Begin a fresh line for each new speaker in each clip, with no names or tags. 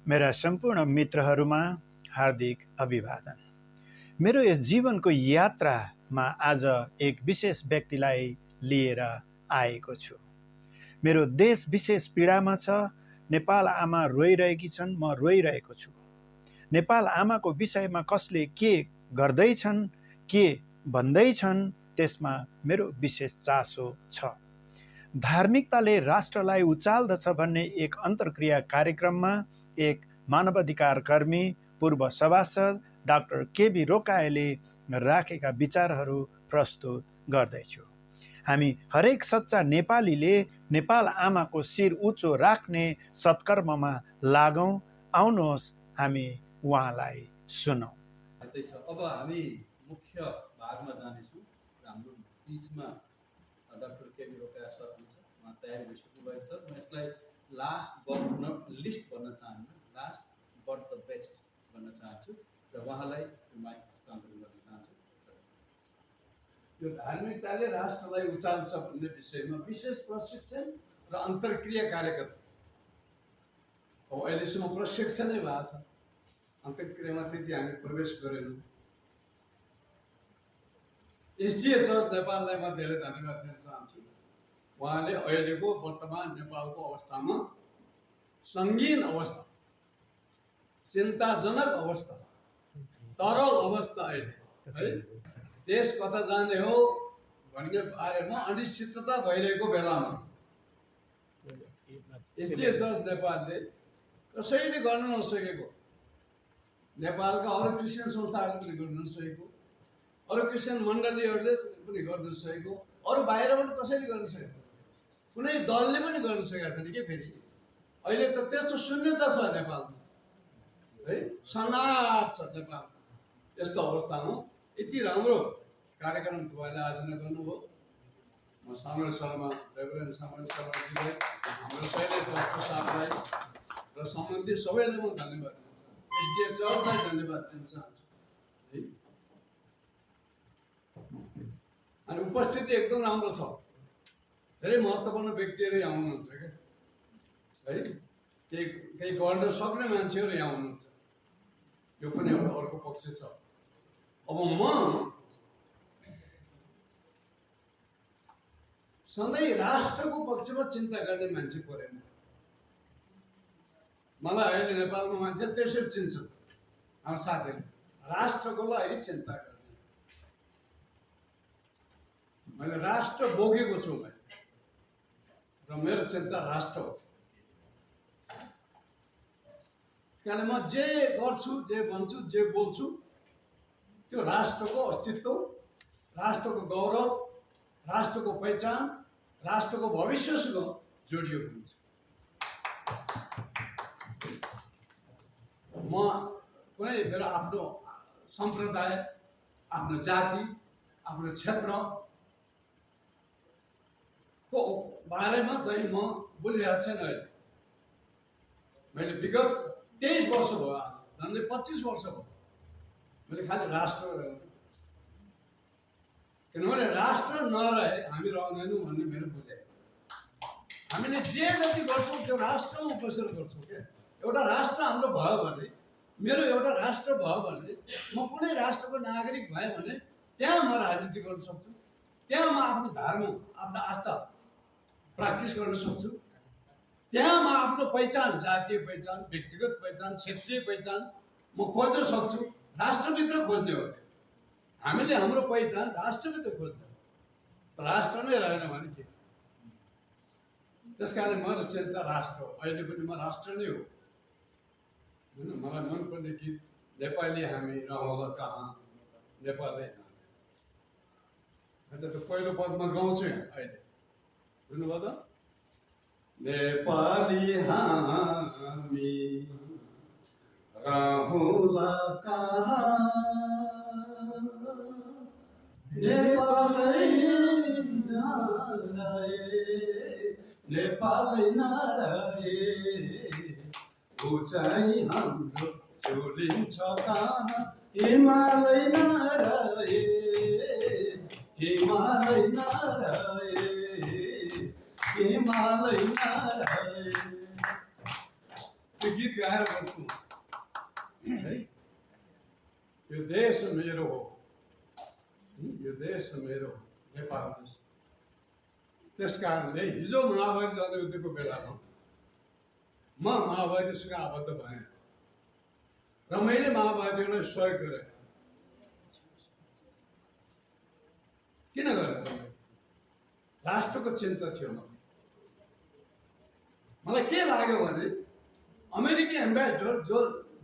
मेरा सम्पूर्ण मित्रहरूमा हार्दिक अभिवादन। मेरो यस जीवनको यात्रामा आज एक विशेष व्यक्तिलाई लिएर आएको छु। मेरो देश विशेष पीडामा छ। नेपाल आमा रोइरहेकी छन्, म रोइरहेको छु। नेपाल आमाको विषयमा कसले के गर्दैछन्, के भन्दैछन्, त्यसमा मेरो विशेष चासो छ। धार्मिकताले राष्ट्रलाई उचाल्दछ भन्ने एक अन्तर्क्रिया कार्यक्रममा एक मानवाधिकार कर्मी, पूर्व सभासद डाक्टर केबी रोकाएले राखेका विचारहरू प्रस्तुत गर्दैछु। हामी हरेक सच्चा नेपालीले नेपाल आमाको शिर उच्चो राख्ने सत्कर्ममा लागौं। आउनुहोस् हामी उहाँलाई सुनौं।
अब हामी मुख्य भागमा जानेछौँ। हाम्रो बिचमा डाक्टर केबी रोका सर हुनुहुन्छ, उहाँ तयारी भइसक्नु भएको छ। म यसलाई लास्ट बट नट लिस्ट भन्न चाहन्न, लास्ट बट द बेस्ट भन्न चाहन्छु र उहाँलाई माइक हस्तान्तरण गर्न चाहन्छु। यो धार्मिकताले राष्ट्रलाई उचाल्छ भन्ने विषयमा विशेष प्रशिक्षण र अन्तर्क्रिया कार्यक्रम अब अहिलेसम्म प्रशिक्षणै भएको छ, अन्तर्क्रियामा त्यति हामी प्रवेश गरेनौँ। एसडिए चर्च नेपाललाई म धेरै धन्यवाद दिन चाहन्छु। उहाँले अहिलेको वर्तमान नेपालको अवस्थामा सङ्गीन अवस्था, चिन्ताजनक अवस्था, तरल अवस्था अहिले है देश कता जाने हो भन्ने बारेमा अनिश्चितता भइरहेको बेलामा एसडिए चर्च नेपालले कसैले गर्न नसकेको, नेपालका अरू क्रिस्चियन संस्थाहरूले गर्न नसकेको, अरू क्रिस्चियन मण्डलीहरूले पनि गर्न सकेको, अरू बाहिरबाट कसैले गर्न सकेको, कुनै दलले पनि गर्न सकेका छैन के। फेरि अहिले त त्यस्तो शून्यता छ नेपालमा है, सनाथ छ नेपाल। यस्तो अवस्थामा यति राम्रो कार्यक्रम तपाईँले आयोजना गर्नुभयो। म सामुएल शर्मा, रेभरेन्ड सामुएल शर्माजीलाई, हाम्रो शैलेश प्रसादलाई र सम्बन्धित सबैलाई म धन्यवाद दिन चाहन्छु। एसडिए चर्चलाई धन्यवाद दिन चाहन्छु है। अनि उपस्थिति एकदम राम्रो छ, धेरै महत्त्वपूर्ण व्यक्तिहरू यहाँ हुनुहुन्छ क्या है, केही गर्न सक्ने मान्छेहरू यहाँ हुनुहुन्छ। यो पनि एउटा अर्को पक्ष छ। अब म सधैँ राष्ट्रको पक्षमा चिन्ता गर्ने मान्छे परेन। मलाई अहिले नेपालमा मान्छे त्यसरी चिन्छ, हाम्रो साथीहरूले राष्ट्रको लागि चिन्ता गर्ने। मैले राष्ट्र बोकेको छु र मेरो चिन्ता राष्ट्र हो। कारण म जे गर्छु, जे भन्छु, जे बोल्छु त्यो राष्ट्रको अस्तित्व, राष्ट्रको गौरव, राष्ट्रको पहिचान, राष्ट्रको भविष्यसँग जोडिएको हुन्छ। म कुनै मेरो आफ्नो सम्प्रदाय, आफ्नो जाति, आफ्नो क्षेत्रको बारेमा चाहिँ म बोलिरहेको छैन। अहिले मैले विगत 23 वर्ष भयो, झन्डै 25 वर्ष भयो मैले खालि राष्ट्र, किनभने राष्ट्र नरहे हामी रहँदैनौँ भन्ने मेरो बुझाइ। हामीले जे जति गर्छौँ त्यो राष्ट्रमा बसेर गर्छौँ क्या। एउटा राष्ट्र हाम्रो भयो भने, मेरो एउटा राष्ट्र भयो भने, म कुनै राष्ट्रको नागरिक भएँ भने त्यहाँ म राजनीति गर्न सक्छु, त्यहाँ म आफ्नो धर्म, आफ्नो आस्था प्र्याक्टिस गर्न सक्छु, त्यहाँ म आफ्नो पहिचान, जातीय पहिचान, व्यक्तिगत पहिचान, क्षेत्रीय पहिचान म खोज्न सक्छु। राष्ट्रभित्र खोज्ने हो हामीले, हाम्रो पहिचान राष्ट्रभित्र खोज्ने हो। राष्ट्र नै रहेन भने के? त्यस कारण मेरो चिन्ता राष्ट्र हो। अहिले पनि म राष्ट्र नै हो। मलाई मनपर्ने गीत नेपाली हामी रहँदा कहाँ, नेपालै अन्त त्यो पहिलो पदमा गाउँछु अहिले, बुझ्नुभयो त? नेपाली हामी रहँदा कहाँ, नेपालै नरहे, उचाइ हाम्रो चुलिन्छ कहाँ, हिमालय नरहे, हिमालय नरहे, हिमालय नरहे। त्यो गीत गीत गाएर बस्नु है। यो देश मेरो हो, यो देश मेरो हो, नेपाल देश। त्यस कारणले हिजो महाभारत जनयुद्धको बेलामा म महाभारतसँग आबद्ध भएँ र मैले महाभारतीहरूलाई सहयोग गरेँ। किन गरेँ? राष्ट्रको चिन्ता थियो मलाई के लाग्यो भने अमेरिकी एम्बेसडर जो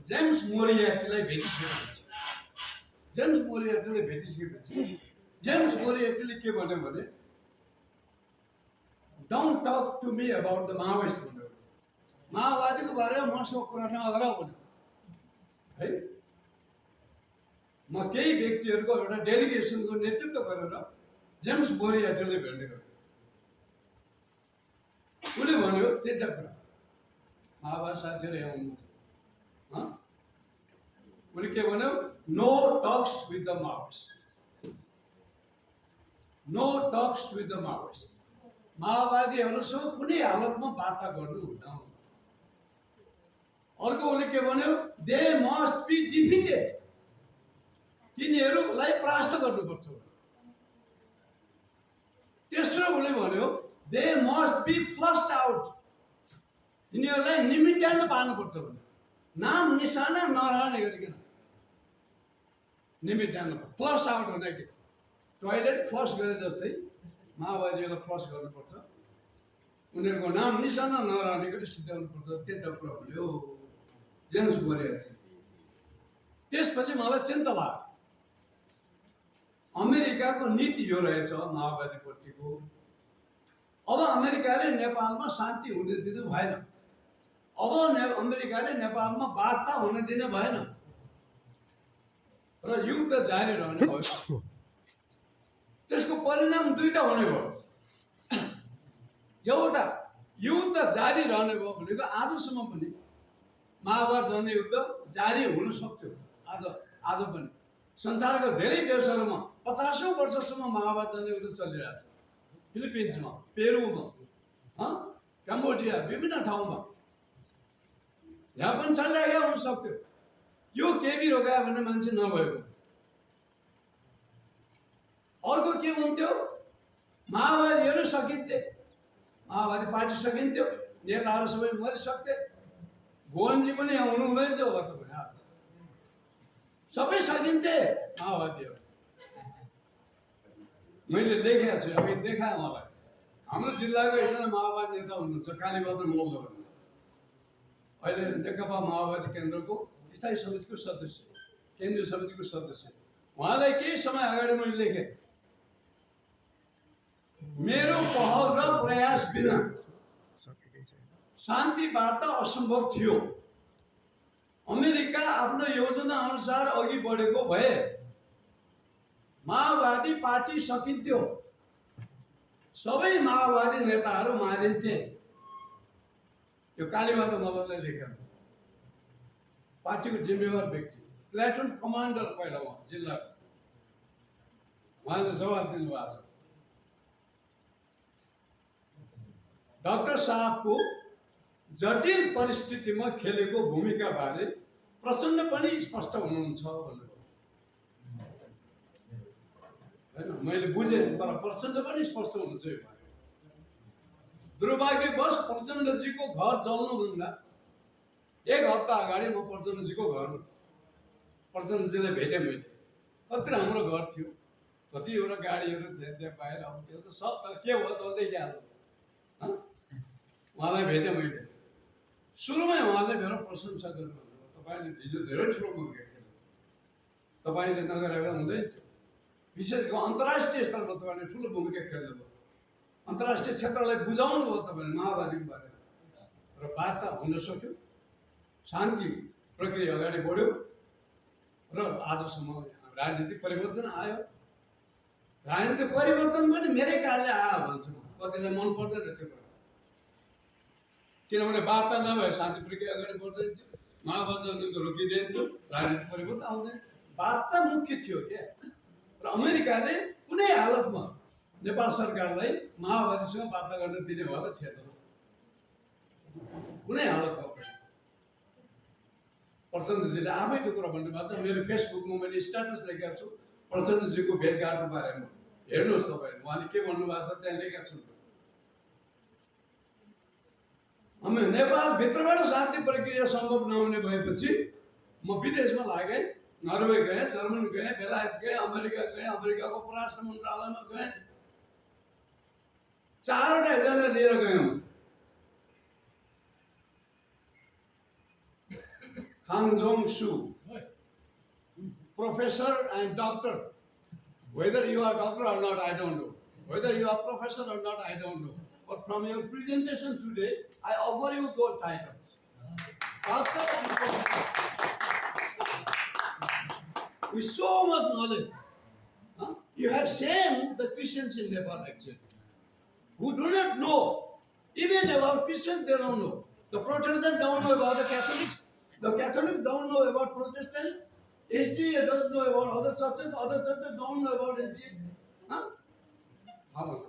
जेम्स मोरियार्टीलाई भेटिसकेपछि जेम्स मोरियार्टीले के भन्यो भने don't talk to me about the Maoist भन्यो। माओवादीको बारेमा मसँग कुरा नगराउ भन्यो है। म केही व्यक्तिहरूको एउटा डेलिगेसनको नेतृत्व गरेर जेम्स मोरियार्टीले भेट्ने गरे। उसले भन्यो त्यता कुरा माओवाद साथीहरू यहाँ हुनुहुन्छ। उसले के भन्यो? No talks with the Maoist, no talks with the Maoist. माओवादीहरूसँग कुनै हालतमा वार्ता गर्नु हुँदैन। अर्को उसले के भन्यो? दे मस्ट बी डिफिटेड, तिनीहरूलाई परास्त गर्नुपर्छ। तेस्रो उसले भन्यो they must be flushed out, तिनीहरूलाई निमित्यान्न पार्नुपर्छ भन्यो। नाम निशाना नरहने गरिकन निमित्यान्न, फ्लस आउट हुँदा के टोयलेट फ्लस गरे जस्तै माओवादीहरूलाई फ्लस गर्नुपर्छ, उनीहरूको नाम निशाना नरहने गरी सिद्ध्याउनुपर्छ। त्यता कुरा भन्यो जेम्स मोरियार्टी। त्यसपछि मलाई चिन्ता लाग्यो, अमेरिकाको नीति यो रहेछ माओवादीप्रतिको। अब अमेरिकाले नेपालमा शान्ति हुन दिनु भएन, अब अमेरिकाले नेपालमा वार्ता हुन दिनु भएन र युद्ध जारी रहने भयो। त्यसको परिणाम दुईटा हुने भयो। एउटा, युद्ध जारी रहने भयो भनेको आजसम्म पनि माओवाद जनयुद्ध जारी हुन सक्थ्यो। आज पनि संसारको धेरै देशहरूमा 50औं वर्षसम्म माओवाद जनयुद्ध चलिरहेछ। फिलिपिन्समा, पेरुमा, कम्बोडिया, विभिन्न ठाउँमा यहाँ पनि चलिरहेको हुन सक्थ्यो। यो केबी रोकायो भने मान्छे नभएको। अर्को के हुन्थ्यो? माओवादीहरू सकिन्थे, माओवादी पार्टी सकिन्थ्यो, नेताहरू सबै मरिसक्थे, भुवनजी पनि यहाँ हुनु हुँदैन थियो होला तपाईँ, सबै सकिन्थे माओवादीहरू। मैले देखेको छु, अघि देखाएँ मलाई। हाम्रो जिल्लाको एकजना माओवादी नेता हुनुहुन्छ कालीबहादुर मल्ल भन्ने, अहिले नेकपा माओवादी केन्द्रको स्थायी समितिको सदस्य, केन्द्रीय समितिको सदस्य। उहाँलाई केही समय अगाडि मैले लेखेँ, मेरो पहल र प्रयास बिना शान्ति वार्ता असम्भव थियो। अमेरिका आफ्नो योजना अनुसार अघि बढेको भए माओवादी पार्टी सकिन्थ्यो, सबै माओवादी नेताहरू मारिन्थे। यो कालीबहादुर मल्लले लेखेको, पार्टीको जिम्मेवार व्यक्ति, प्लाटुन कमान्डर पहिला उहाँ जिल्लाको, उहाँले जवाब दिनुभएको छ। डाक्टर साहबको जटिल परिस्थितिमा खेलेको भूमिका बारे प्रचण्ड पनि स्पष्ट हुनुहुन्छ भन्नुभयो हैन। मैले बुझेँ, तर प्रचण्ड पनि स्पष्ट हुनुहुन्छ यो बारे। दुर्भाग्यवश प्रचण्डजीको घर जल्नुभन्दा एक हप्ता अगाडि म प्रचण्डजीको घर, प्रचण्डजीलाई भेटेँ मैले। कति राम्रो घर थियो, कतिवटा गाडीहरू त्यहाँ बाहिर आउँथ्यो सब, तर के भयो त देखिहाल्यो। उहाँलाई भेटेँ मैले। सुरुमै उहाँले मेरो प्रशंसा गर्नुभयो, तपाईँले हिजो धेरै ठुलो भूमिका खेल्नु, तपाईँले नगरेर हुँदैन थियो। विशेष गरी अन्तर्राष्ट्रिय स्तरमा तपाईँले ठुलो भूमिका खेल्नुभयो, अन्तर्राष्ट्रिय क्षेत्रलाई बुझाउनु भयो तपाईँले माओवादीको बारेमा, र वार्ता हुन सक्यो, शान्ति प्रक्रिया अगाडि बढ्यो र आजसम्म राजनीतिक परिवर्तन आयो। राजनीतिक परिवर्तन पनि मेरै कारणले आयो भन्छ, कतिलाई मन पर्दैन त्यो कुरा, किनभने वार्ता नभए शान्ति प्रक्रिया अगाडि बढ्दैन थियो, माओवाद जनयुद्ध रोकिँदैन थियो, राजनीतिक परिवर्तन आउँदैन। वार्ता मुख्य थियो क्या। र अमेरिकाले कुनै हालतमा नेपाल सरकारलाई माओवादीसँग वार्ता गर्न दिने वाला थिएन, कुनै हालतमा पनि। प्रचण्डजीले आफै त्यो कुरा भन्नुभएको छ। मेरो फेसबुकमा मैले स्ट्याटस लेखेको छु प्रचण्डजीको भेटघाटको बारेमा, हेर्नुहोस् तपाईँ उहाँले के भन्नुभएको छ त्यहाँ लेखेको छु। हामी नेपालभित्रबाट शान्ति प्रक्रिया सम्भव नहुने भएपछि म विदेशमा लागेँ, नर्वे गएँ, जर्मनी गएँ, बेलायत गएँ, अमेरिका गएँ, अमेरिकाको परराष्ट्र मन्त्रालयमा गएँ, 4वटा एजेन्डा लिएर गयौँ। खाङ जोङ सु, professor and doctor. Whether you are doctor or not, I don't know. Whether you are professor or not, I don't know. But from your presentation today, I offer you those titles. Doctor and professor. With so much knowledge. You have shamed the Christians in Nepal actually, who do not know. Even about Christians, they don't know. The Protestants don't know about the Catholics. The Catholics don't know about Protestants. SDA doesn't know about other churches don't know about SDA.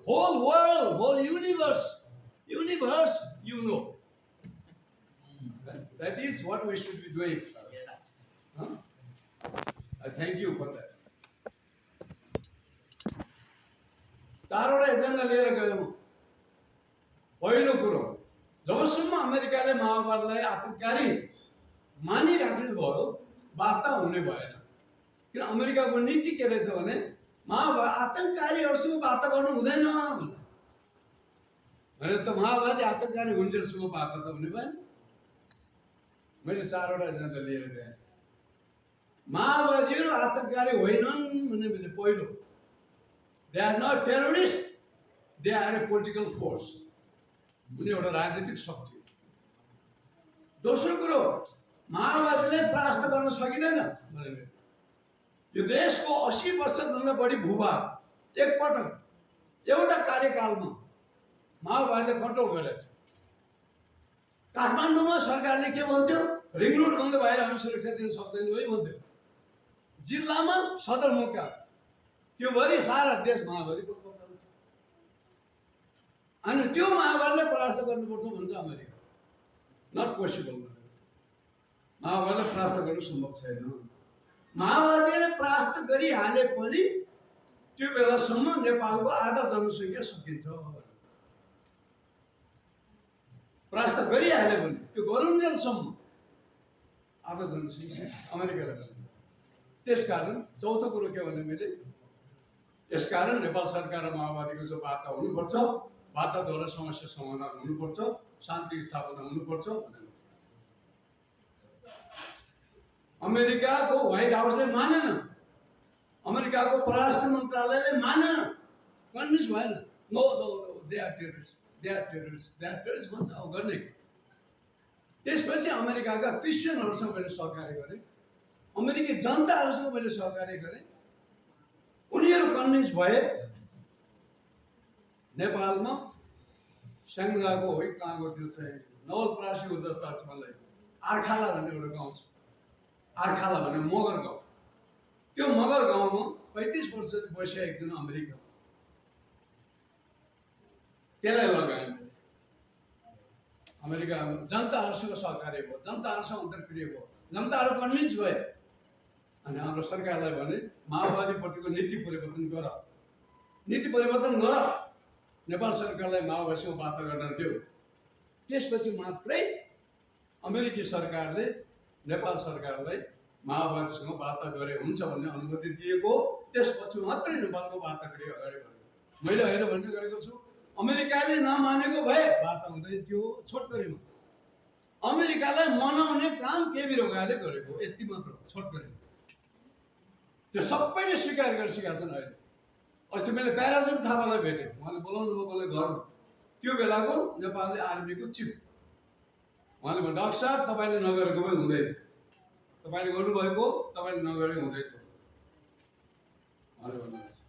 Whole world, whole universe, you know. That is what we should be doing. I thank you for that. 4वटा agenda लिएर गयौँ। पहिलो कुरो, जबसम्म अमेरिकाले माओवादलाई आतंककारी मानिराख्नु भयो, वार्ता हुने भएन। किन अमेरिकाको नीति के रहेछ भने माओवादी आतंककारीहरूसँग वार्ता गर्नु हुँदैन भने त माओवादी आतंककारी हुन्छसँग वार्ता त हुने भएन। मैले 4वटा एजेन्डा लिएर गएँ। माओवादीहरू आतंककारी होइनन् भने मैले पहिलो, they are not terrorist, they are a political force. उनी एउटा राजनीतिक शक्ति। दोस्रो कुरो, माओवादीले परास्त गर्न सकिँदैन भने यो देशको 80 वर्षभन्दा बढी भूभाग एकपटक एउटा कार्यकालमा माओवादीले कन्ट्रोल गरेको। काठमाडौँमा सरकारले के भन्थ्यो, रिङ रोड बन्द भएर हामी सुरक्षा दिन सक्दैनौँ है भन्थ्यो। जिल्लामा सदरमुकाम, त्यो भरि सारा देश माओवादीको कब्जामा। अनि त्यो माओवादीलाई परास्त गर्नुपर्छ भन्छ अमेरिका। Not possible. माओवादीलाई परास्त गर्नु सम्भव छैन। माओवादीले परास्त गरिहाले पनि त्यो बेलासम्म नेपालको आधा जनसङ्ख्या सकिन्छ। परास्त गरिहाले पनि त्यो गरुन्जेलसम्म आधा जनसङ्ख्या अमेरिकालाई सकिन्छ। त्यसकारण चौथो कुरो के भने मैले, यसकारण नेपाल सरकार र माओवादीको जो वार्ता हुनुपर्छ, वार्ताद्वारा समस्या समाधान हुनुपर्छ, शान्ति स्थापना हुनुपर्छ भनेर अमेरिकाको व्हाइट हाउसले मानेन, अमेरिकाको परराष्ट्र मन्त्रालयले मानेन, कन्भिन्स भएन। No no no, they are terrorist, they are terrorist, they are terrorist भन्छ अब गर्ने। त्यसपछि अमेरिकाका क्रिस्चियनहरूसँग मैले सहकार्य गरेँ, अमेरिकी जनताहरूसँग मैले सहकार्य गरेँ। उनीहरू कन्भिन्स भए। नेपालमा स्याङ्जाको होइन कहाँको त्यो चाहिँ नवलपरासीको जस्ता छ मलाई आर्खाला भन्ने एउटा गाउँ छ। आर्खाला भन्ने मगर गाउँ। त्यो मगर गाउँमा 35 वर्ष बस्या एकजना अमेरिका, त्यसलाई लगाएँ मैले। अमेरिका जनताहरूसँग सहकार्य भयो, जनताहरूसँग अन्तर्क्रिया भयो, जनताहरू कन्भिन्स भए। अनि हाम्रो सरकारलाई भने माओवादीप्रतिको नीति परिवर्तन गर, नीति परिवर्तन गर। नेपाल सरकारलाई माओवादीसँग वार्ता गर्न दियो। त्यसपछि मात्रै अमेरिकी सरकारले नेपाल सरकारलाई माओवादीसँग वार्ता गरे हुन्छ भन्ने अनुमति दिएको। त्यसपछि मात्रै नेपालको वार्ता गरी अगाडि बढ्यो। मैले होइन भन्ने गरेको छु। अमेरिकाले नमानेको भए वार्ता हुँदैन थियो छोटकरीमा। अमेरिकालाई मनाउने काम केबी रोगाले गरेको, यति मात्र छोटकरीमा। त्यो सबैले स्वीकार गरिसकेका छन्। अहिले अस्ति मैले प्याराजुन थापालाई भेटेँ, उहाँले बोलाउनु भयो मलाई घरमा। त्यो बेलाको नेपाली आर्मीको चिफ। उहाँले भन्नु, डाक्टर साहब तपाईँले नगरेको भए हुँदैन, तपाईँले गर्नुभएको तपाईँले नगरेको हुँदैन उहाँले भन्नुभएको छ।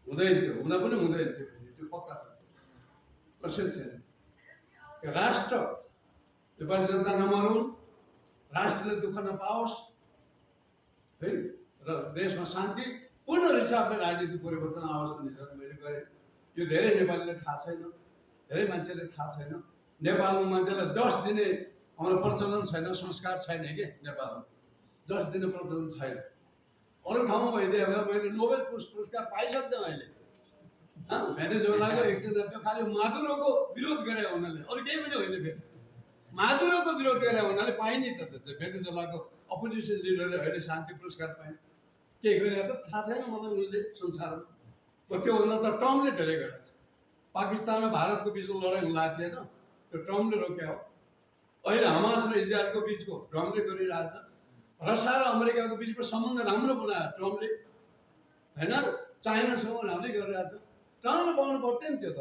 हुँदैन थियो, हुन पनि हुँदैन थियो, त्यो पक्का छ, कसै छैन। राष्ट्र नेपाली जनता नमरुन्, राष्ट्रले दुःख नपाओस् है, र देशमा शान्ति पूर्ण हिसाबले राजनीतिक परिवर्तन आओस् भनेर मैले गरेँ। यो धेरै नेपालीलाई थाहा छैन, धेरै मान्छेले थाहा छैन। नेपालमा मान्छेलाई जस दिने हाम्रो प्रचलन छैन, संस्कार छैन कि नेपालमा, जस दिने प्रचलन छैन। अरू ठाउँमा भइदियो भने मैले नोबेल पुरस्कार पाइसक्दैन अहिले। भेनेजुएलाको एकजना त्यो खालि मादुरोको विरोध गरे हुनाले, अरू केही पनि होइन, फेरि मादुरोको विरोध गरे हुनाले पाइने त भेनेजुएलाको अपोजिसन लिडरले अहिले शान्ति पुरस्कार पाए। के गरे त थाहा छैन मलाई उसले संसारमा। त्योभन्दा त ट्रम्पले धेरै गरेको छ। पाकिस्तान र भारतको बिचको लडाइँ हुँदा थिएन, त्यो ट्रम्पले रोक्यो। अहिले हमास र इजरायलको बिचको ट्रम्पले गरिरहेछ। रसिया र अमेरिकाको बिचको सम्बन्ध राम्रो बनायो ट्रम्पले, होइन? चाइनासँग राम्रै गरिरहेको थियो। ट्रम्पले पाउनु पर्थ्यो नि त्यो त,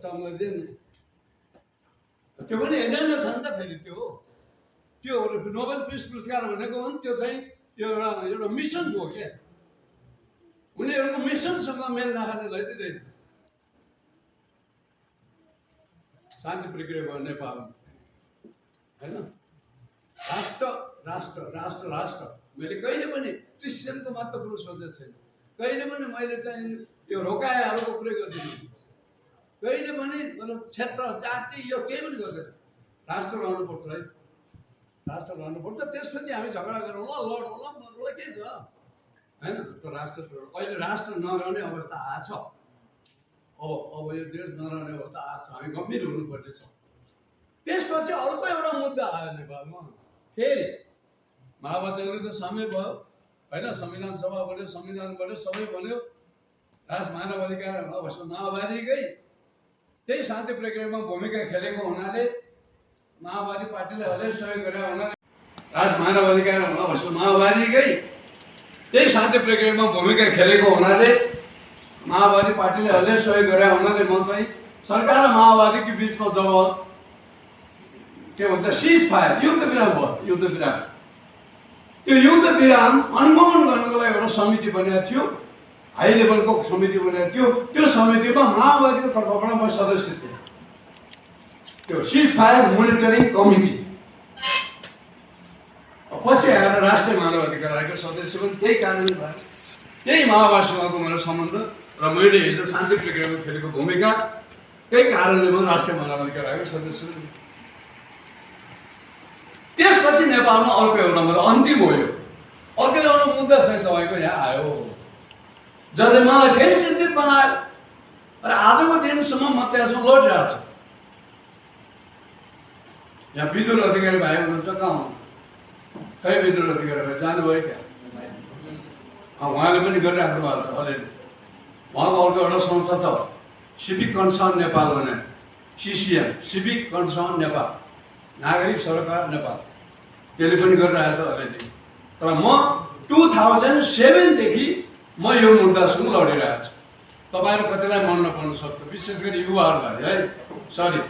ट्रम्पले दिएन। त्यो पनि एजेन्डा छ नि त फेरि। त्यो नोबेल पिस पुरस्कार भनेको हो नि, त्यो चाहिँ एउटा मिसन हो क्या। उनीहरूको मिसनसँग मेल नखाने लैदिँदैन। शान्ति प्रक्रिया भयो नेपालमा, होइन? राष्ट्र राष्ट्र राष्ट्र राष्ट्र मैले कहिले पनि क्रिस्चियनको मात्र कुरो सोचेको छैन। कहिले पनि मैले चाहिँ यो रोकाइहरूको कुरो गर्दिनँ। कहिले पनि मतलब क्षेत्र जाति यो केही पनि गर्दैन। राष्ट्र रहनुपर्छ है, राष्ट्र रहनुपर्छ। त्यसपछि हामी झगडा गरौँ ल, लडौँ ल, मलाई के छ, होइन? त्यो राष्ट्र अहिले राष्ट्र नरहने अवस्था आछ। अब यो देश नरहने अवस्था आछ। हामी गम्भीर हुनुपर्ने छ। त्यसपछि अर्को एउटा मुद्दा आयो नेपालमा फेरि। महावचनले त समय भयो, होइन? संविधान सभा बन्यो, संविधान बन्यो, सबै बन्यो। मानव अधिकार माओवादीकै त्यही शान्ति प्रक्रियामा भूमिका खेलेको हुनाले, माओवादी पार्टीले हरेक सहयोग गरेर हुनाले, मानव अधिकार माओवादीकै त्यही शान्ति प्रक्रियामा भूमिका खेलेको हुनाले, माओवादी पार्टीले हरेक सहयोग गरेर हुनाले म चाहिँ सरकार र माओवादीको बिचमा जब के भन्छ सिज फायर, युद्ध विराम भयो, युद्ध विराम, त्यो युद्ध विराम अनुमोदन गर्नको लागि एउटा समिति बनेको थियो, हाई लेभलको समिति बनेको थियो। त्यो समितिमा माओवादीको तर्फबाट म सदस्य थिएँ। त्यो सिज फायर मोनिटरिङ कमिटी। पछि आएर राष्ट्रिय मानव अधिकार आयोगको सदस्य पनि त्यही कारणले भयो। त्यही माओवादीसँगको मेरो सम्बन्ध र मैले हिजो शान्ति प्रक्रियामा खेलेको भूमिका त्यही कारणले म राष्ट्रिय मानव अधिकार आयोगको सदस्य हुँ। त्यसपछि नेपालमा अर्को एउटा मुद्दा अन्तिम हो। यो अर्को एउटा मुद्दा चाहिँ तपाईँको यहाँ आयो, जसले मलाई फेरि चिन्तित बनायो र आजको दिनसम्म म त्यसमा लडिरहेको छु। यहाँ विद्युत अधिकारी भाइ हुनुहुन्छ, कहाँ हुनुहुन्छ? खै विद्युत अधिकारी भाइ जानुभयो क्या? उहाँले पनि गरिराख्नु भएको छ अलिअलि। उहाँको अर्को एउटा संस्था छ, सिभिक कन्सर्न नेपाल भने, सिसिएम, सिभिक कन्सर्न नेपाल, नागरिक सरकार नेपाल, त्यसले पनि गरिरहेछ अलिअलि। तर म 2007 देखि म यो मुद्दासँग लडिरहेको छु। तपाईँहरू कतिलाई मन नपर्न सक्छ, विशेष गरी युवाहरूलाई है, सरी।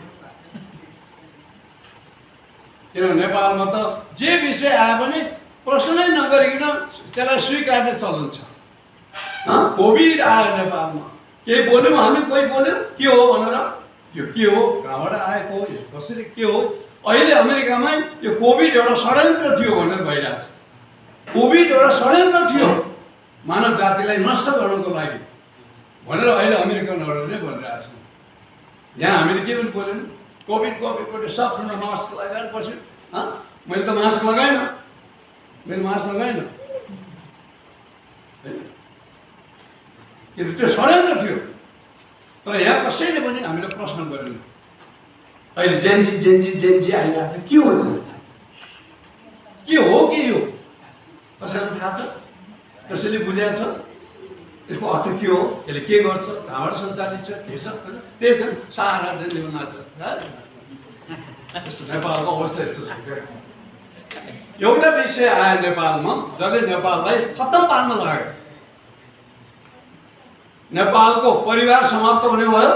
किनभने नेपालमा त जे विषय आए पनि प्रश्नै नगरिकन त्यसलाई स्वीकार्ने चलन छ। कोभिड आयो नेपालमा, केही बोल्यौँ हामी, कोही बोल्यौँ के हो भनेर, यो के हो, कहाँबाट आएको हो, कसरी के हो। अहिले अमेरिकामै यो कोभिड एउटा षड्यन्त्र थियो भनेर भइरहेछ। कोभिड एउटा षड्यन्त्र थियो मानव जातिलाई नष्ट गर्नको लागि भनेर अहिले अमेरिकनहरूले भनिरहेछ। यहाँ हामीले के पनि बोल्यौँ, कोभिडको सबजना मास्क लगाएर बस्यो। मैले त मास्क लगाएन, मैले मास्क लगाएन, त्यो षड्यन्त्र थियो। तर यहाँ कसैले पनि हामीले प्रश्न गरेन। अहिले जेन्जी आइरहेको छ, के हो के यो? कसैलाई थाहा छ? कसैले बुझाएको छ यसको अर्थ के हो? यसले के गर्छ? कहाँबाट सञ्चालित छ? के छ? त्यस सारा दिनमा छ। नेपालको अवस्था यस्तो छ। एउटा विषय आयो नेपालमा जसले नेपाललाई खत्तम पार्न लाग्यो। नेपालको परिवार समाप्त हुने भयो,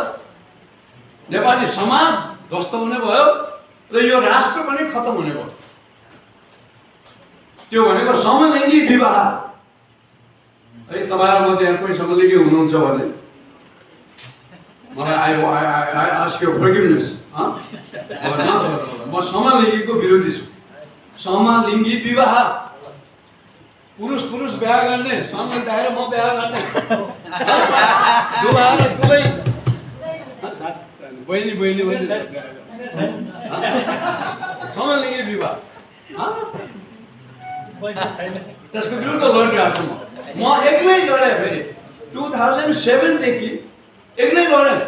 नेपाली समाज ध्वस्त हुने भयो र यो राष्ट्र पनि खत्तम हुने भयो। त्यो भनेको समलैङ्गी विवाह। है, तपाईँहरूमध्ये यहाँ कोही समलैङ्गी हुनुहुन्छ भने मलाई आई आस्क यु फर्गिभनेस। म समलैङ्गीको विरोधी छु। समलिङ्गी विवाह, पुरुष बिहा गर्ने, सँगै दाएर म बिहा गर्ने, दुलै बहिनी समलिङ्गी विवाह त्यसको विरुद्ध लडिरहेको छु म एक्लै लडेँ। फेरि 2007 देखि एक्लै लडेँ।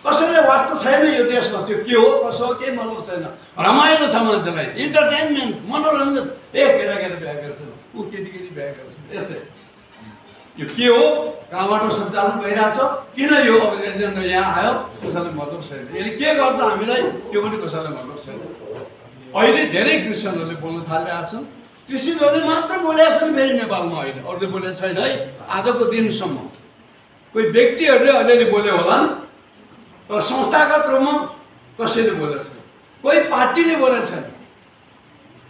कसैलाई वास्तव छैन यो देशमा, त्यो के हो कसो हो केही मतलब छैन। रमाइलो छ मान्छेलाई, इन्टरटेनमेन्ट, मनोरञ्जन। केटा बिहा गर्छ, ऊ केटी बिहा गर्छ, यस्तै। यो के हो, कहाँबाट सञ्चालन भइरहेछ, किन यो अब एजेन्डा यहाँ आयो, कसैलाई मतलब छैन। यसले के गर्छ हामीलाई, त्यो पनि कसैलाई मतलब छैन। अहिले धेरै क्रिस्चियनहरूले बोल्न थालिरहेका छन्। क्रिस्चियनहरूले मात्र बोलेका छन् फेरि नेपालमा, अहिले अरूले बोलेको छैन है आजको दिनसम्म। कोही व्यक्तिहरूले अलिअलि बोले होलान्, तर संस्थागत रूपमा कसैले बोलेको छैन। कोही पार्टीले बोलेको छैन,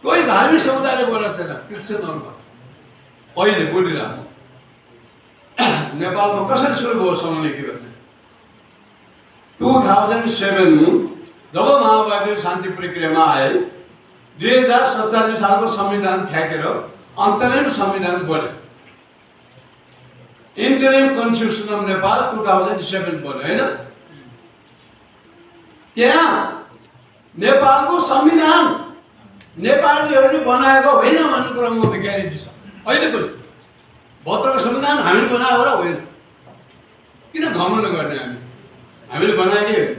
कोही धार्मिक समुदायले बोलेको छैन। क्रिस्चियनहरूमा अहिले बोलिरहेको छ। नेपालमा कसरी सुरु भयो समलिङ्गी भन्ने? 2007 जब माओवादी शान्ति प्रक्रियामा आए, 2047 सालको संविधान फ्याँकेर अन्तरिम संविधान बन्यो। इन्टरिम कन्स्टिट्युसन अफ नेपाल 2007 बन्यो होइन? त्यहाँ नेपालको संविधान नेपालीहरूले बनाएको होइन भन्ने कुरामा त ग्यारेन्टी छ। अहिले पनि 72को संविधान हामीले बनाएको र होइन। किन घमण्ड गर्ने? हामीले बनाएकै होइन।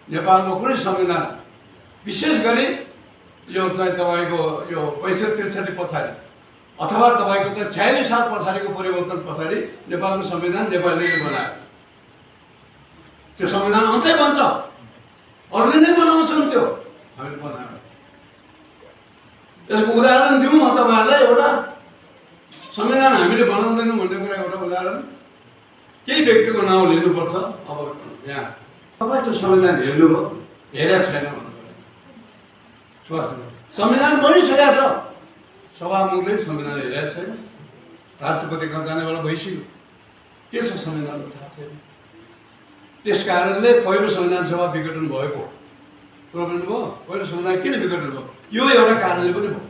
नेपालको कुनै संविधान, विशेष गरी यो चाहिँ तपाईँको यो 65-63 पछाडि अथवा तपाईँको चाहिँ 46 साल पछाडिको परिवर्तन पछाडि नेपालको संविधान नेपालीले बनायो। त्यो संविधान अन्तै बन्छ, अरूले नै बनाउँछन्, त्यो हामीले बनायो। यसको उदाहरण दिउँ म तपाईँहरूलाई एउटा। संविधान हामीले बनाउँदैनौँ भन्ने कुरा एउटा उदाहरण। केही व्यक्तिको नाउँ लिनुपर्छ। अब यहाँ तपाईँ त्यो संविधान हेर्नुभयो, हेरेको छैन भन्नु पर्यो। संविधान बनिसकेको छ, सभामुखले संविधान हेरेको छैन, राष्ट्रपति कहाँ जाने बेला भइसक्यो, के छ संविधानको थाहा छैन। त्यस कारणले पहिलो संविधान सभा विघटन भएको कुरो पनि भयो। पहिलो संविधान किन विघटन भयो? यो एउटा कारणले पनि भयो।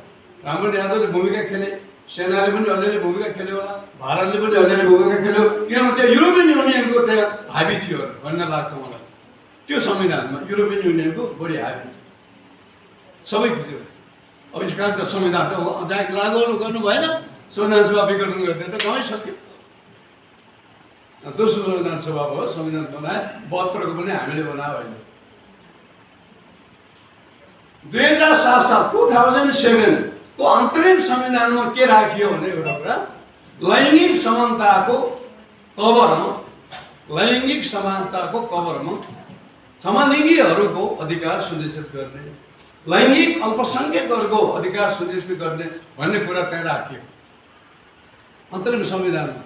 रामवरण यादवले भूमिका खेले, सेनाले पनि अलिअलि भूमिका खेल्यो होला, भारतले पनि अलिअलि भूमिका खेल्यो। किनभने त्यो युरोपियन युनियनको त्यहाँ हाबी थियो भन्ने लाग्छ मलाई। त्यो संविधानमा युरोपियन युनियनको बढी हाबी थियो, सबै थियो। अब यस कारण त संविधान त जहाँ लागू गर्नु भएन, संविधान सभा विघटन गरिदियो त गाउँ सक्यो। दोस्रो संविधान सभा भयो, संविधान बनाए। 72को पनि हामीले बनायो होइन। 2007 साल 2007 को अन्तरिम संविधानमा के राखियो भने एउटा कुरा, लैङ्गिक समानताको कभरमा समलिङ्गीहरूको अधिकार सुनिश्चित गर्ने, लैङ्गिक अल्पसङ्ख्यकहरूको अधिकार सुनिश्चित गर्ने भन्ने कुरा त्यहाँ राखियो अन्तरिम संविधानमा।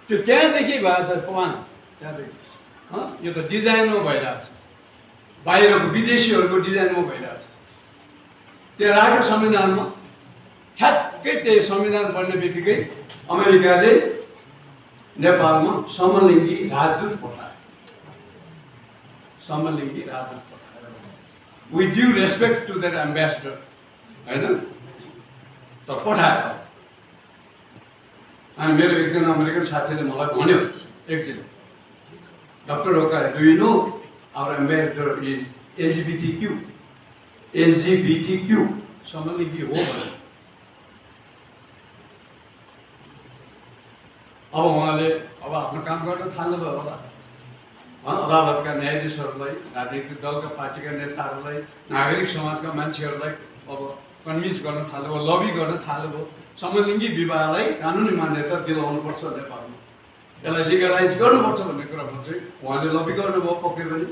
त्यो त्यहाँदेखि भएको छ प्लान, त्यहाँदेखि यो त डिजाइनमा भइरहेको छ, बाहिरको विदेशीहरूको डिजाइनमा भइरहेको छ। त्यो राख्यो संविधानमा। ठ्याक्कै त्यही संविधान बन्ने बित्तिकै अमेरिकाले नेपालमा समलिङ्गी राजदूत पठायो। समलिङ्गी राजदूत पठायो। With due respect to that ambassador, होइन त पठायो। अनि मेरो एकजना अमेरिकन साथीले मलाई भन्यो, एकजना doctor Roka, do you know our ambassador is LGBTQ समलिङ्गी हो भने। अब उहाँले अब आफ्नो काम गर्न थाल्नुभयो होला। अदालतका न्यायाधीशहरूलाई, राजनीतिक दलका पार्टीका नेताहरूलाई, नागरिक समाजका मान्छेहरूलाई अब कन्भिन्स गर्न थाल्नुभयो, लबी गर्न थाल्नुभयो। समलिङ्गी विवाहलाई कानुनी मान्यता दिलाउनुपर्छ नेपालमा, यसलाई लिगलाइज गर्नुपर्छ भन्ने कुरामा चाहिँ उहाँले लबी गर्नुभयो पक्कै पनि।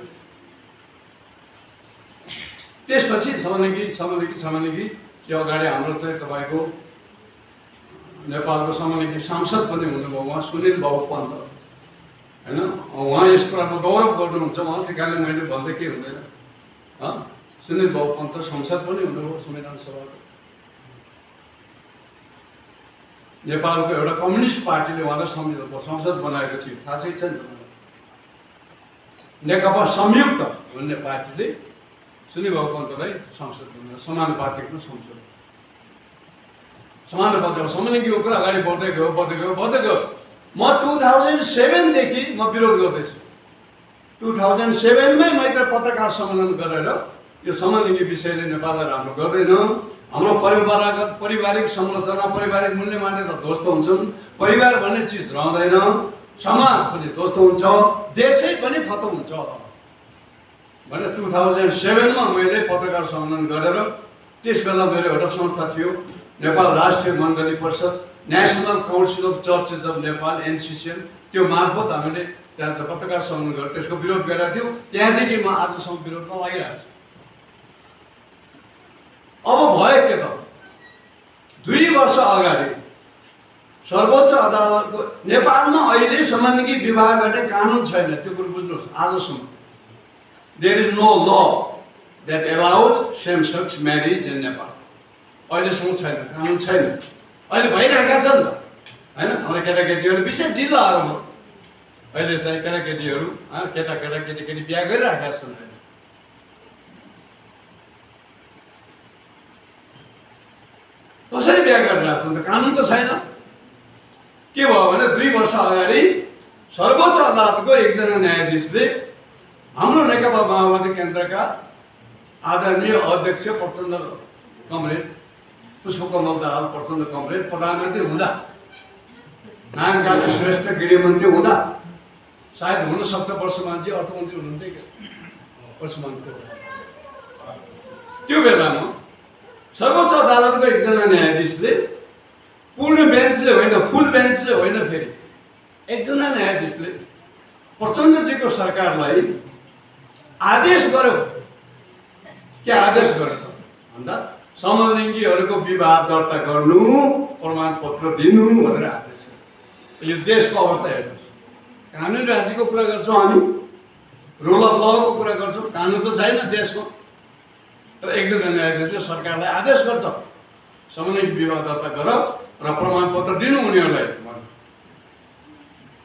त्यसपछि समलिङ्गी यो अगाडि हाम्रो चाहिँ तपाईँको नेपालको समलिङ्गी सांसद पनि हुनुभयो उहाँ सुनिल बाबु पन्त, होइन? उहाँ यस कुरामा गौरव गर्नुहुन्छ। उहाँ ठिकाले मैले भन्दै के हुँदैन। सुनिल बाबु पन्त संसद पनि हुनुभयो संविधान सभाको। नेपालको एउटा कम्युनिस्ट पार्टीले उहाँलाई संसद बनाएको थियो, थाहा छैन? नेकपा संयुक्त भन्ने पार्टीले सुनिल बाबु पन्तलाई संसद बनायो, समानुपातिकमा संसद। समानुपातिक समलिङ्गीको कुरा अगाडि बढ्दै गयो। म 2007 देखि म विरोध गर्दैछु। 2007 मै मैले पत्रकार सम्मेलन गरेर यो समलिङ्गी विषयले नेपाललाई राम्रो गर्दैन, हाम्रो पारिवारिक संरचना, पारिवारिक मूल्य मान्यता ध्वस्त हुन्छन्, परिवार भन्ने चिज रहँदैन, समाज पनि ध्वस्त हुन्छ, देशै पनि खतम हुन्छ भने 2007 मा मैले पत्रकार सम्मेलन गरेर, त्यस बेला मेरो एउटा संस्था थियो नेपाल राष्ट्रिय मण्डली परिषद, national council of churches of Nepal, NCCN, त्यो मार्फत हामीले त्यहाँ पत्रकार सम्मेलन गरेर त्यसको विरोध गरेका थियौँ। त्यहाँदेखि म आजसम्म विरोधमा लागिरहेको छु। अब भयो के त, 2 वर्ष अगाडि सर्वोच्च अदालतको, नेपालमा अहिले समलिङ्गी विवाह गर्ने कानुन छैन, त्यो कुरो बुझ्नुहोस्। आजसम्म there is no law that allows same sex marriage in Nepal. अहिलेसम्म छैन, कानुन छैन। अहिले भइरहेका छ नि त, होइन? हाम्रो केटाकेटीहरू विशेष जिल्लाहरूमा अहिले चाहिँ केटाकेटीहरू केटी बिहा गरिरहेका छन्। कसरी बिहा गरिरहेको छ त, कानुन त छैन। के भयो भने 2 वर्ष अगाडि सर्वोच्च अदालतको एकजना न्यायाधीशले हाम्रो नेकपा माओवादी केन्द्रका आदरणीय अध्यक्ष प्रचण्ड कमरेड, पुष्पकमल दाहाल प्रचण्ड कमरेड प्रधानमन्त्री हुँदा, नारायण काजी श्रेष्ठ गृहमन्त्री हुँदा, सायद हुन सक्छ वर्षमानजी अर्थमन्त्री हुनुहुन्थ्यो कि वर्षमानको, त्यो बेलामा सर्वोच्च अदालतको एकजना न्यायाधीशले, पूर्ण बेन्चले होइन, फुल बेन्चले होइन, फेरि एकजना न्यायाधीशले प्रचण्डजीको सरकारलाई आदेश गर्यो। के आदेश गर्यो त भन्दा समलिङ्गीहरूको विवाह दर्ता गर्नु, प्रमाणपत्र दिनु भनेर आदेश गर्यो। यो देशको अवस्था हेर्नुहोस्। कानुन राज्यको कुरा गर्छौँ हामी, रुल अफ लको कुरा गर्छौँ, कानुन त छैन देशको। तर एकजना न्यायाधीशले सरकारलाई आदेश गर्छ समलिङ्गी विवाह दर्ता गर र प्रमाणपत्र दिनु उनीहरूलाई।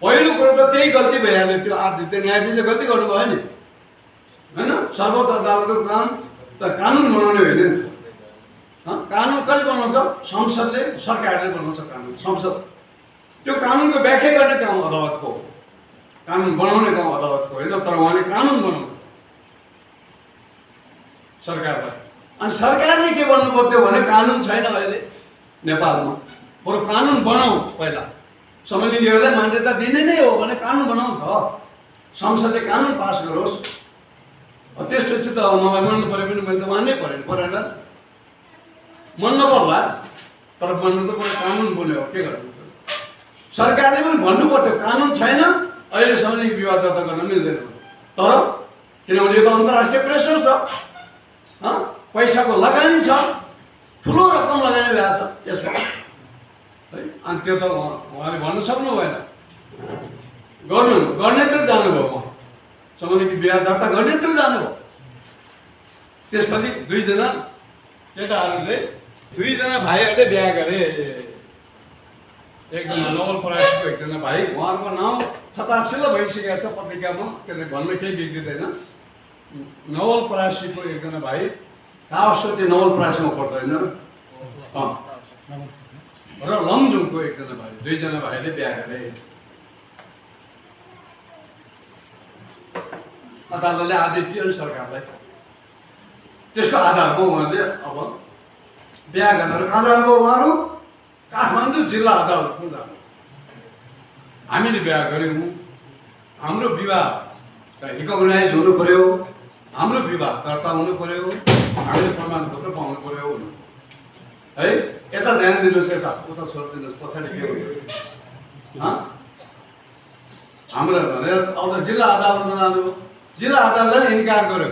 पहिलो कुरो त त्यही गल्ती भइहाल्यो। त्यो न्यायाधीशले गल्ती गर्नुभयो नि, होइन? सर्वोच्च अदालतको काम त कानुन बनाउने होइन नि त। कानुन कसले बनाउँछ? संसदले, सरकारले बनाउँछ कानुन, संसद। त्यो कानुनको व्याख्या गर्ने काम अदालतको हो, कानुन बनाउने काम अदालतको होइन। तर उहाँले कानुन बनाउनु सरकारलाई। अनि सरकारले के गर्नु पर्थ्यो भने कानुन छैन अहिले नेपालमा, बरु कानुन बनाऊ। पहिला समलिङ्गीहरूलाई मान्यता दिने नै हो भने कानुन बनाऊ त, संसदले कानुन पास गरोस्। त्यसपछि त मलाई मान्नु पऱ्यो भने मैले त मान्नै परेन, मन नपर्ला, तर मान्नु त पऱ्यो। कानुन बोल्यो, के गर्नु? सरकारले पनि भन्नु पर्थ्यो कानुन छैन, अहिले समलिङ्गी विवाह दर्ता गर्न मिल्दैन। तर किनभने यो त अन्तर्राष्ट्रिय प्रेसर छ, पैसाको लगानी छ, ठुलो रकम लगानी भएको छ यसमा, है? अनि त्यो त उहाँले भन्न सक्नु भएन। गर्नेतिर जानुभयो, म समलिङ्गी विवाह दर्ता गर्नेतिर जानुभयो। त्यसपछि 2जना केटाहरूले, 2जना भाइहरूले बिहा गरे। एकजना नवलपरासीको एकजना भाइ, उहाँहरूको नाउँ छताछिल्लो भइसकेको छ पत्रिकामा, किनभने भन्न केही बिग्रिँदैन। नवलपरासीको एकजना भाइ, कावस्वती नवलपरासीमा पर्छ होइन र लमजुङको एकजना भाइ, 2जना भाइले बिहा गरे। अदालतले आदेश दियो सरकारलाई। त्यसको आधारमा उहाँले अब बिहा गरेर कहाँ जानुभयो? उहाँहरू काठमाडौँ जिल्ला अदालतमा जानु। हामीले बिहा गऱ्यौँ, हाम्रो विवाह रिकगनाइज हुनु पर्यो, हाम्रो विवाह दर्ता हुनु पर्यो, हामीले प्रमाणपत्र पाउनु पर्यो, है? यता ध्यान दिनुहोस्, यता उता छोडिदिनुहोस्, पछाडि के हो? हाम्रो भनेर अब जिल्ला अदालतमा जानुभयो। जिल्ला अदालतले इन्कार गर्यो,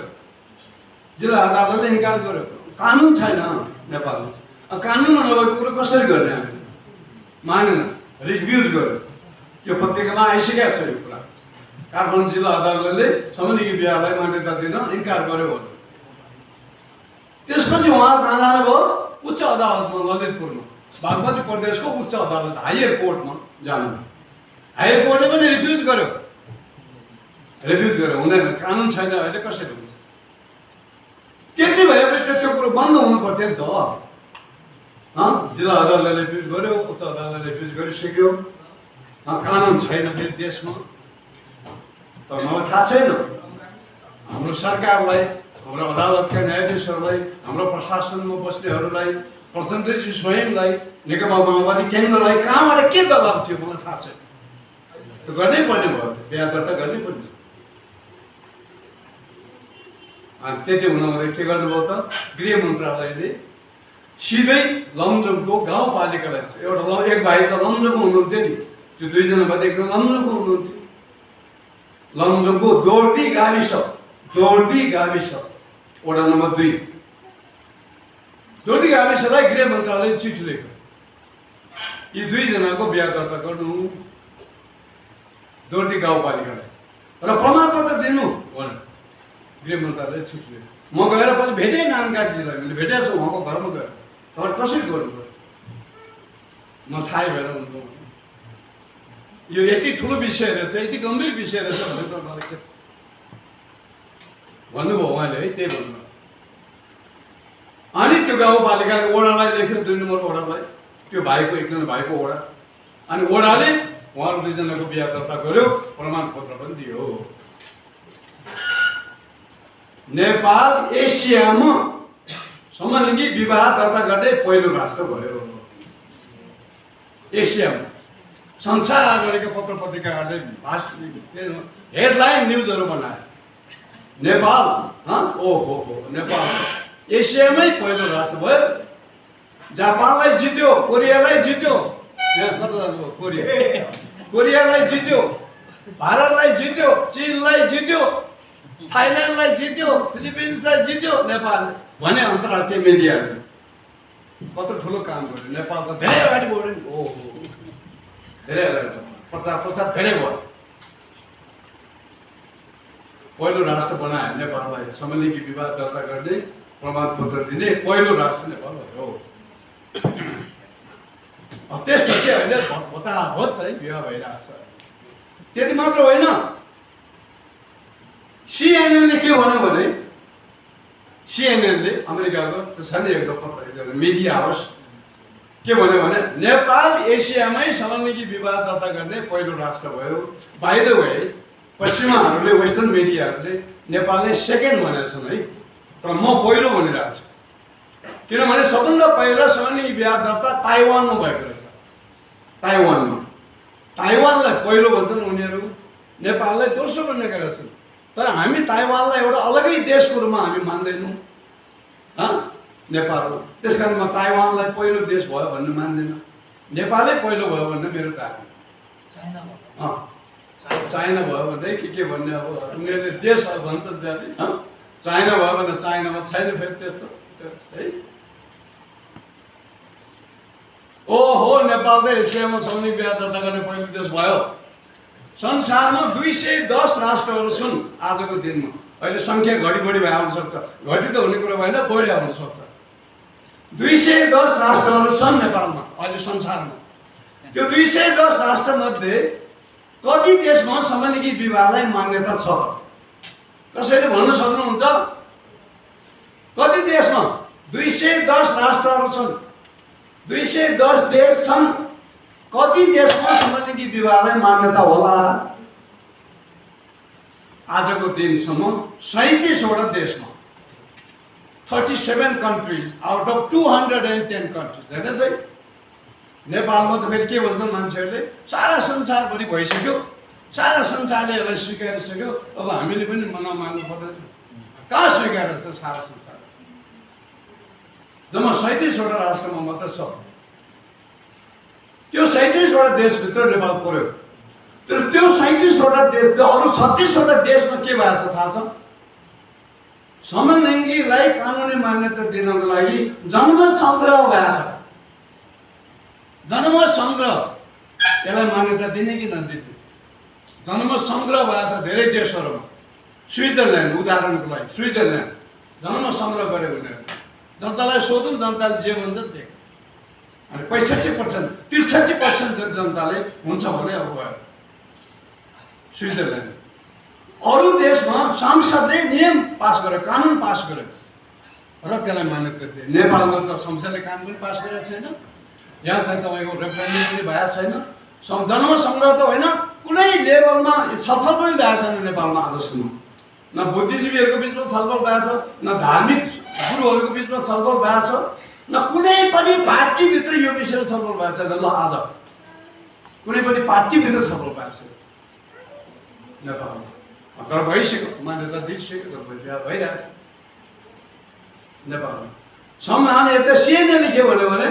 जिल्ला अदालतले इन्कार गर्यो। कानुन छैन नेपालमा। कानुनमा नभएको कुरो कसरी गर्ने? हामी मानेन, रिफ्युज गर्यो। यो पत्रिकामा आइसकेको छ यो कुरा। काठमाडौँ जिल्ला अदालतले समलिङ्गी विवाहलाई मान्यता दिन इन्कार गर्यो भन्यो। त्यसपछि उहाँ कहाँ जानुभयो? उच्च अदालतमा, ललितपुरमा, बागमती प्रदेशको उच्च अदालत, हायर कोर्टमा जानु। हायर कोर्टले पनि रिफ्युज गर्यो, हुँदैन, कानुन छैन, अहिले कसरी हुन्छ? त्यति भएपछि त्यो कुरो बन्द हुनु पर्थ्यो नि त। जिल्ला अदालतले रिफ्युज गर्यो, उच्च अदालतले रिफ्युज गरिसक्यो, कानुन छैन फेरि देशमा। तर मलाई थाहा छैन हाम्रो सरकारलाई, हाम्रो अदालतका न्यायाधीशहरूलाई, हाम्रो प्रशासनमा बस्नेहरूलाई, प्रचण्डजी स्वयंलाई, नेकपा माओवादी केन्द्रलाई कहाँबाट के दबाब थियो मलाई थाहा छैन। त्यो गर्नै पर्ने भयो, बिहा दर्ता गर्नै पर्ने। अनि त्यति हुँदाहुँदै के गर्नुभयो त, गृह मन्त्रालयले सिधै लमजुङको गाउँपालिकालाई, एउटा एक भाइ त लमजुङको हुनुहुन्थ्यो नि, त्यो दुईजना मध्ये एकजना लमजुङको हुनुहुन्थ्यो। लमजुङको दोर्दी गाविस वडा नम्बर 2 दोर्दी गाविसलाई गृह मन्त्रालयले चिठी लेख्यो, यी दुईजनाको बिहा दर्ता गर्नु दोर्दी गाउँपालिकालाई र प्रमाणपत्र दिनु भनेर गृह मन्त्रालयले चिठी लेख्यो। म गएर पछि भेटेँ नानकाजीलाई, मैले भेटेको छु उहाँको घरमा गएर। तर कसरी गर्नुभयो म थाहै भएन उनको। यो यति ठुलो विषय रहेछ, यति गम्भीर विषय रहेछ भनेर त मलाई के भन्नुभयो उहाँले, है त्यही भन्नुभयो। अनि त्यो गाउँपालिकाले वडालाई लेख्यो, 2 नम्बर वडालाई, त्यो भाइको एकजना भाइको वडा। अनि वडाले उहाँहरू दुईजनाको बिहा दर्ता गर्यो, प्रमाणपत्र पनि दियो। नेपाल एसियामा समलिङ्गी विवाह दर्ता गर्ने पहिलो राष्ट्र भयो। एसियामा संसारभरिका पत्र पत्रिकाहरूले हेडलाइन न्युजहरू बनाए, नेपाल ओहो नेपाल एसियामै पहिलो राष्ट्र भयो। जापानलाई जित्यो, कोरियालाई जित्यो, कोरियालाई जित्यो, भारतलाई जित्यो, चीनलाई जित्यो, थाइल्यान्डलाई जित्यो, फिलिपिन्सलाई जित्यो नेपालले भने अन्तर्राष्ट्रिय मिडियाहरूले। कत्रो ठुलो काम गर्यो नेपाल त, धेरै अगाडि बढ्यो नि। ओहो धेरै अगाडि, प्रचार प्रसार धेरै भयो। पहिलो राष्ट्र बनायो नेपाललाई, समलिङ्गी विवाह दर्ता गर्ने प्रमाणपत्र दिने पहिलो राष्ट्र नेपाल भयो। त्यसपछि अहिले हताहत चाहिँ विवाह भइरहेछ। त्यति मात्र होइन, सिएनएनले के भन्यो भने, सिएनएनले अमेरिकाको त्यो छ नि एउटा पत्र मिडिया हाउस, के भन्यो भने नेपाल एसियामै समलिङ्गी विवाह दर्ता गर्ने पहिलो राष्ट्र भयो। बाइ द वे पश्चिमाहरूले, वेस्टर्न मिडियाहरूले नेपालले सेकेन्ड भनेका छन् है, तर म पहिलो भनिरहेको छु। किनभने सबभन्दा पहिला समलिङ्गी विवाह दर्ता ताइवानमा भएको रहेछ। ताइवानलाई पहिलो भन्छन् उनीहरू, नेपाललाई दोस्रो भनेका रहेछन्। तर हामी ताइवानलाई एउटा अलगै देशको रूपमा हामी मान्दैनौँ नेपाल। त्यस कारण म ताइवानलाई पहिलो देश भयो भन्ने मान्दैन, नेपालै पहिलो भयो भन्ने मेरो धारणा। चाइना भयो भने के भन्ने, अब उनीहरूले देश भन्छन् त्यहाँ। चाइना भयो भने चाइनामा छैन फेरि त्यस्तो है। ओहो नेपाल त एसियामा समलिङ्गी विवाह दर्ता गर्ने पहिलो देश भयो। संसारमा 210 राष्ट्रहरू छन् आजको दिनमा। अहिले सङ्ख्या घडी भए आउन सक्छ, घटी त हुने कुरा भएन, बढी आउन सक्छ। 210 राष्ट्रहरू छन् नेपालमा अहिले संसारमा। त्यो 210 राष्ट्रमध्ये कति देशमा समलिङ्गी विवाहलाई मान्यता छ? कसैले भन्न सक्नुहुन्छ? कति देशमा? 210 राष्ट्रहरू छन्, 210 देश छन्। कति देशमा समलिङ्गी विवाहलाई मान्यता होला? आजको दिनसम्म 37वटा देशमा, 37 कन्ट्रिज आउट अफ 210 कन्ट्रिज। होइन है, नेपालमा त फेरि के भन्छन् मान्छेहरूले, सारा संसारभरि भइसक्यो, सारा संसारले यसलाई स्वीकारिसक्यो, अब हामीले पनि नमान्नु पर्दैन। कहाँ स्वीकार छ सारा संसार? जम्मा 37वटा राष्ट्रमा मात्र छ। त्यो 37वटा देशभित्र नेपाल पर्यो। तर त्यो 37वटा देश, अरू 36वटा देशमा के भएको छ थाहा छ? समलिङ्गीलाई कानुनी मान्यता दिनको लागि जनमत सङ्ग्रह भएको छ। जनमत सङ्ग्रह, यसलाई मान्यता दिने कि नदिने जनमत सङ्ग्रह भएको छ धेरै देशहरूमा। स्विजरल्यान्ड उदाहरणको लागि, स्विजरल्यान्ड जनमत सङ्ग्रह गरे उनीहरू। जनतालाई सोधौँ, जनताले जे भन्छ त्यही। अनि 65%, 63% जनताले हुन्छ भने अब गयो स्विजरल्यान्ड। अरू देशमा संसदले नियम पास गर्यो, कानुन पास गर्यो र त्यसलाई मान्यता दिए। नेपालमा त संसदले कानुन पनि पास गरेको छैन, यहाँ चाहिँ तपाईँको रेफरेन्डम पनि भएको छैन, जन्म सङ्ग्रह त होइन, कुनै लेभलमा छलफल पनि भएको छैन नेपालमा आजसम्म। न बुद्धिजीवीहरूको बिचमा छलफल भएको छ, न धार्मिक गुरुहरूको बिचमा छलफल भएको छ, न कुनै पनि पार्टीभित्र यो विषयमा छलफल भएको छैन। ल आज कुनै पनि पार्टीभित्र छलफल भएको छैन नेपालमा। तर भइसक्यो, मान्यता दिइसक्यो, तर भइरहेछ नेपालमा। संविधान यता सिएनएले के भन्यो भने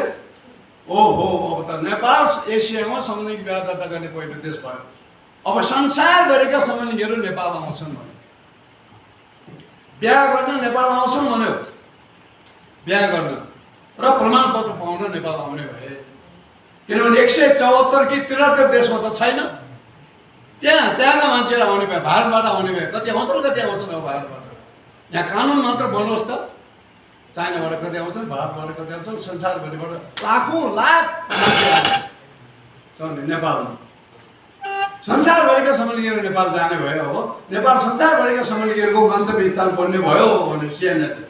ओहो अब त नेपाल एसियामा समलैङ्गिक विवाह दर्ता गर्ने पहिलो देश भयो, अब संसारभरिका समलिङ्गीहरू नेपाल आउँछन् भन्यो। बिहा गर्न नेपाल आउँछन् भन्यो, बिहा गर्न र प्रमाणपत्र पाउन नेपाल आउने भए। किनभने 174 कि 73 देशमा त छैन, त्यहाँका मान्छेहरू आउने भए, भारतबाट आउने भए कति आउँछन् कति आउँछन्। अब भारतबाट यहाँ कानुन मात्र बनोस् त, चाइनाबाट कति आउँछन्, भारतबाट कति आउँछन्, संसारभरिबाट लाखौँ लाख मान्छे नेपालमा। संसारभरिका समलिङ्गीहरू नेपाल जाने भयो। अब नेपाल संसारभरिका समलिङ्गीहरूको गन्तव्य स्थान बन्ने भयो भने सिएनएन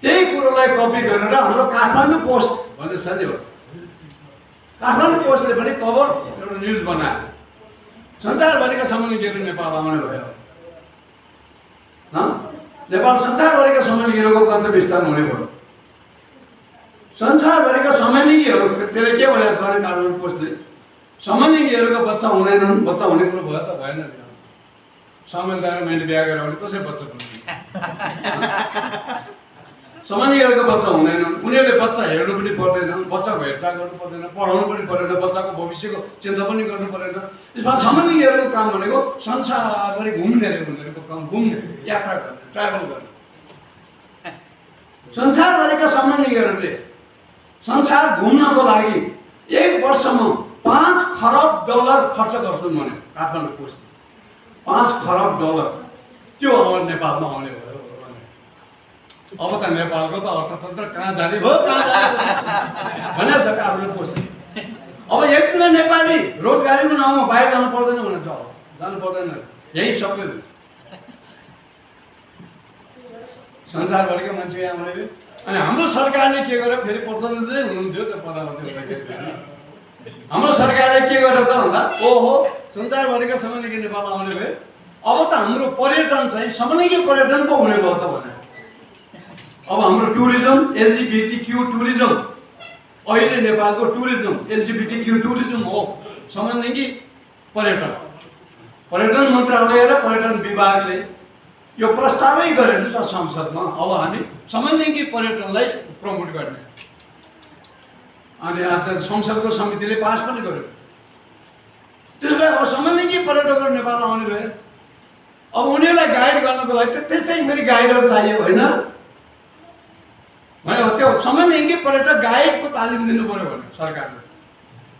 त्यही कुरोलाई कपी गरेर हाम्रो काठमाडौँ पोस्ट भन्ने छ नि हो, काठमाडौँ पोस्टले पनि कभर एउटा न्युज बनायो, संसारभरिका समलिङ्गीहरू नेपाल आउने भयो। नेपाल संसारभरिका समलिङ्गीहरूको गन्तव्य स्थान हुने भयो। संसारभरिका समलिङ्गीहरू त्यसले के भनेको छ भने काठमाडौँ पोस्टले समलिङ्गीहरूको बच्चा हुँदैनन्, बच्चा हुने कुरो भयो त भएन। सामेल दाएर मैले बिहा गरेँ भने कसै बच्चा पुग्छ? समलिङ्गीहरूको बच्चा हुँदैनन्, उनीहरूले बच्चा हेर्नु पनि पर्दैन, बच्चाको हेरचाह गर्नु पर्दैन, पढाउनु पनि पर्दैन, बच्चाको भविष्यको चिन्ता पनि गर्नु पर्दैन। त्यसमा समलिङ्गीहरूको काम भनेको संसारभरि घुम्ने रे, उनीहरूको काम घुम्ने, यात्रा गर्ने, ट्राभल गर्ने। संसारभरिका समलिङ्गीहरूले संसार घुम्नको लागि 1 वर्षमा $5 खरब खर्च गर्छन् भने काठमाडौँ पोस्ट $5 खरब त्यो अब नेपालमा आउने भयो। अब त नेपालको त अर्थतन्त्र कहाँ जाने भयो, कहाँ भनेको छ काठमाडौँ पोस्टले। अब एकजना नेपाली रोजगारीको नाउँमा बाहिर जानु पर्दैन भने जानु पर्दैन, यही सबै संसारभरिका मान्छे यहाँ आउने। अनि हाम्रो सरकारले के गर्यो, फेरि प्रचण्डजी हुनुहुन्थ्यो त्यो प्रधानमन्त्री हुँदाखेरि हाम्रो सरकारले के गर्यो त भन्दा ओहो संसारभरिका समलिङ्गी नेपाल आउने भए, अब त हाम्रो पर्यटन चाहिँ समलिङ्गी पर्यटन पो हुने भयो त भने। अब हाम्रो टुरिज्म एलजिबिटीक्यू टुरिज्म, अहिले नेपालको टुरिज्म एलजिबिटीक्यू टुरिज्म हो समलिङ्गी पर्यटन। पर्यटन मन्त्रालय र पर्यटन विभागले यो प्रस्तावै गरेको छ संसदमा, अब हामी समलिङ्गी पर्यटनलाई प्रमोट गर्ने। अनि आज संसदको समितिले पास पनि गर्यो। त्यसले अब समलिङ्गी पर्यटकहरू नेपाल आउने भए, अब उनीहरूलाई गाइड गर्नको लागि त्यस्तै फेरि गाइडहरू चाहियो होइन भने त्यो समलिङ्गी पर्यटक गाइडको तालिम दिनु पर्यो भने सरकारले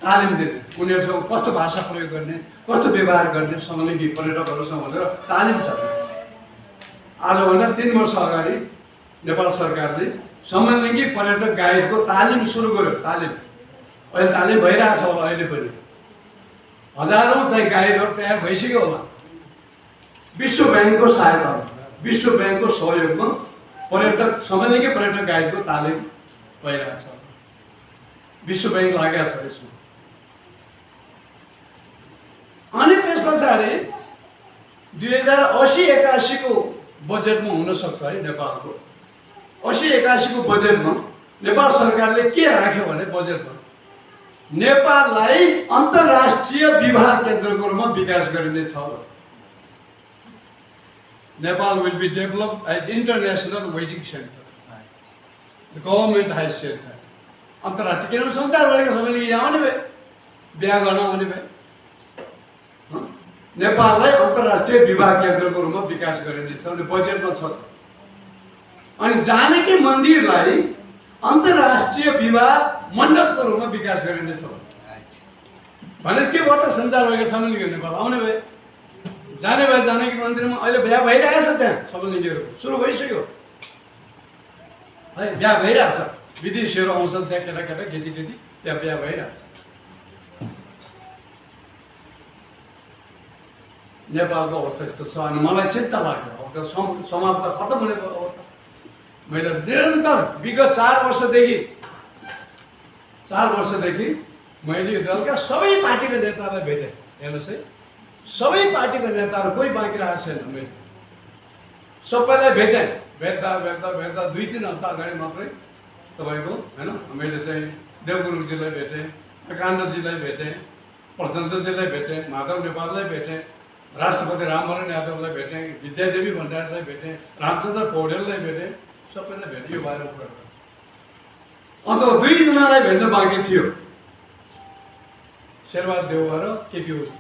तालिम दिने, उनीहरूसँग कस्तो भाषा प्रयोग गर्ने, कस्तो व्यवहार गर्ने समलिङ्गी पर्यटकहरूसँग भनेर तालिम छ। आजभन्दा 3 वर्ष अगाडि नेपाल सरकारले समलिङ्गी पर्यटक गाइडको तालिम सुरु गर्यो। तालिम अहिले तालिम भइरहेछ होला, अहिले पनि हजारौँ चाहिँ गाइडहरू तयार भइसक्यो होला। विश्व ब्याङ्कको सहायतामा, विश्व ब्याङ्कको सहयोगमा पर्यटक समलिङ्गी पर्यटक गाइडको तालिम भइरहेछ। विश्व ब्याङ्क लागेको छ यसमा। अनि त्यस पछाडि 2080-81 को बजेटमा हुन सक्छ है, नेपालको 80-81 को बजेटमा नेपाल सरकारले के राख्यो भने बजेटमा नेपाललाई अन्तर्राष्ट्रिय विवाह केन्द्रको रूपमा विकास गरिनेछ। Nepal will be developed as international wedding centre, the government high said that. अन्तर्राष्ट्रिय किनभने संसारभरिका सबैले यहाँ आउने भए, बिहा गर्न आउने भए, नेपाललाई अन्तर्राष्ट्रिय विवाह केन्द्रको रूपमा विकास गरिनेछ भने बजेटमा छ। अनि जानकी मन्दिरलाई अन्तर्राष्ट्रिय विवाह मण्डपको रूपमा विकास गरिनेछ भने के भयो त संसारभरिका समलिङ्गी नेपाल आउने भए, जाने भए जानकी मन्दिरमा। अहिले बिहा भइरहेछ, त्यहाँ समलिङ्गीहरूको सुरु भइसक्यो है, बिहा भइरहेछ। विदेशीहरू आउँछन् त्यहाँ, केटाकेटा केटी त्यहाँ बिहा भइरहेछ। नेपालको अवस्था यस्तो छ। अनि मलाई चिन्ता लाग्यो, अब त समाज त खतम हुने भयो। अब त मैले निरन्तर विगत 4 वर्षदेखि मैले यो दलका सबै पार्टीका नेतालाई भेटेँ। हेर्नुहोस् है, सबै पार्टीका नेताहरू कोही बाँकी रहेको छैन। मैले सबैलाई भेटेँ। भेट्दा 2-3 हप्ता अगाडि मात्रै तपाईँको होइन मैले चाहिँ देवगुरुजीलाई भेटेँ, काण्डजीलाई भेटेँ, प्रचण्डजीलाई भेटेँ, माधव नेपाललाई भेटेँ, राष्ट्रपति रामवरण यादवलाई भेटेँ, विद्यादेवी भण्डारीलाई भेटेँ, रामचन्द्र पौडेललाई भेटेँ, सबैलाई भेटेँ यो बारेमा कुरा गरेँ। अन्त 2 जनालाई भेट्न बाँकी थियो, शेरबहादुर देउवा र केपी ओली।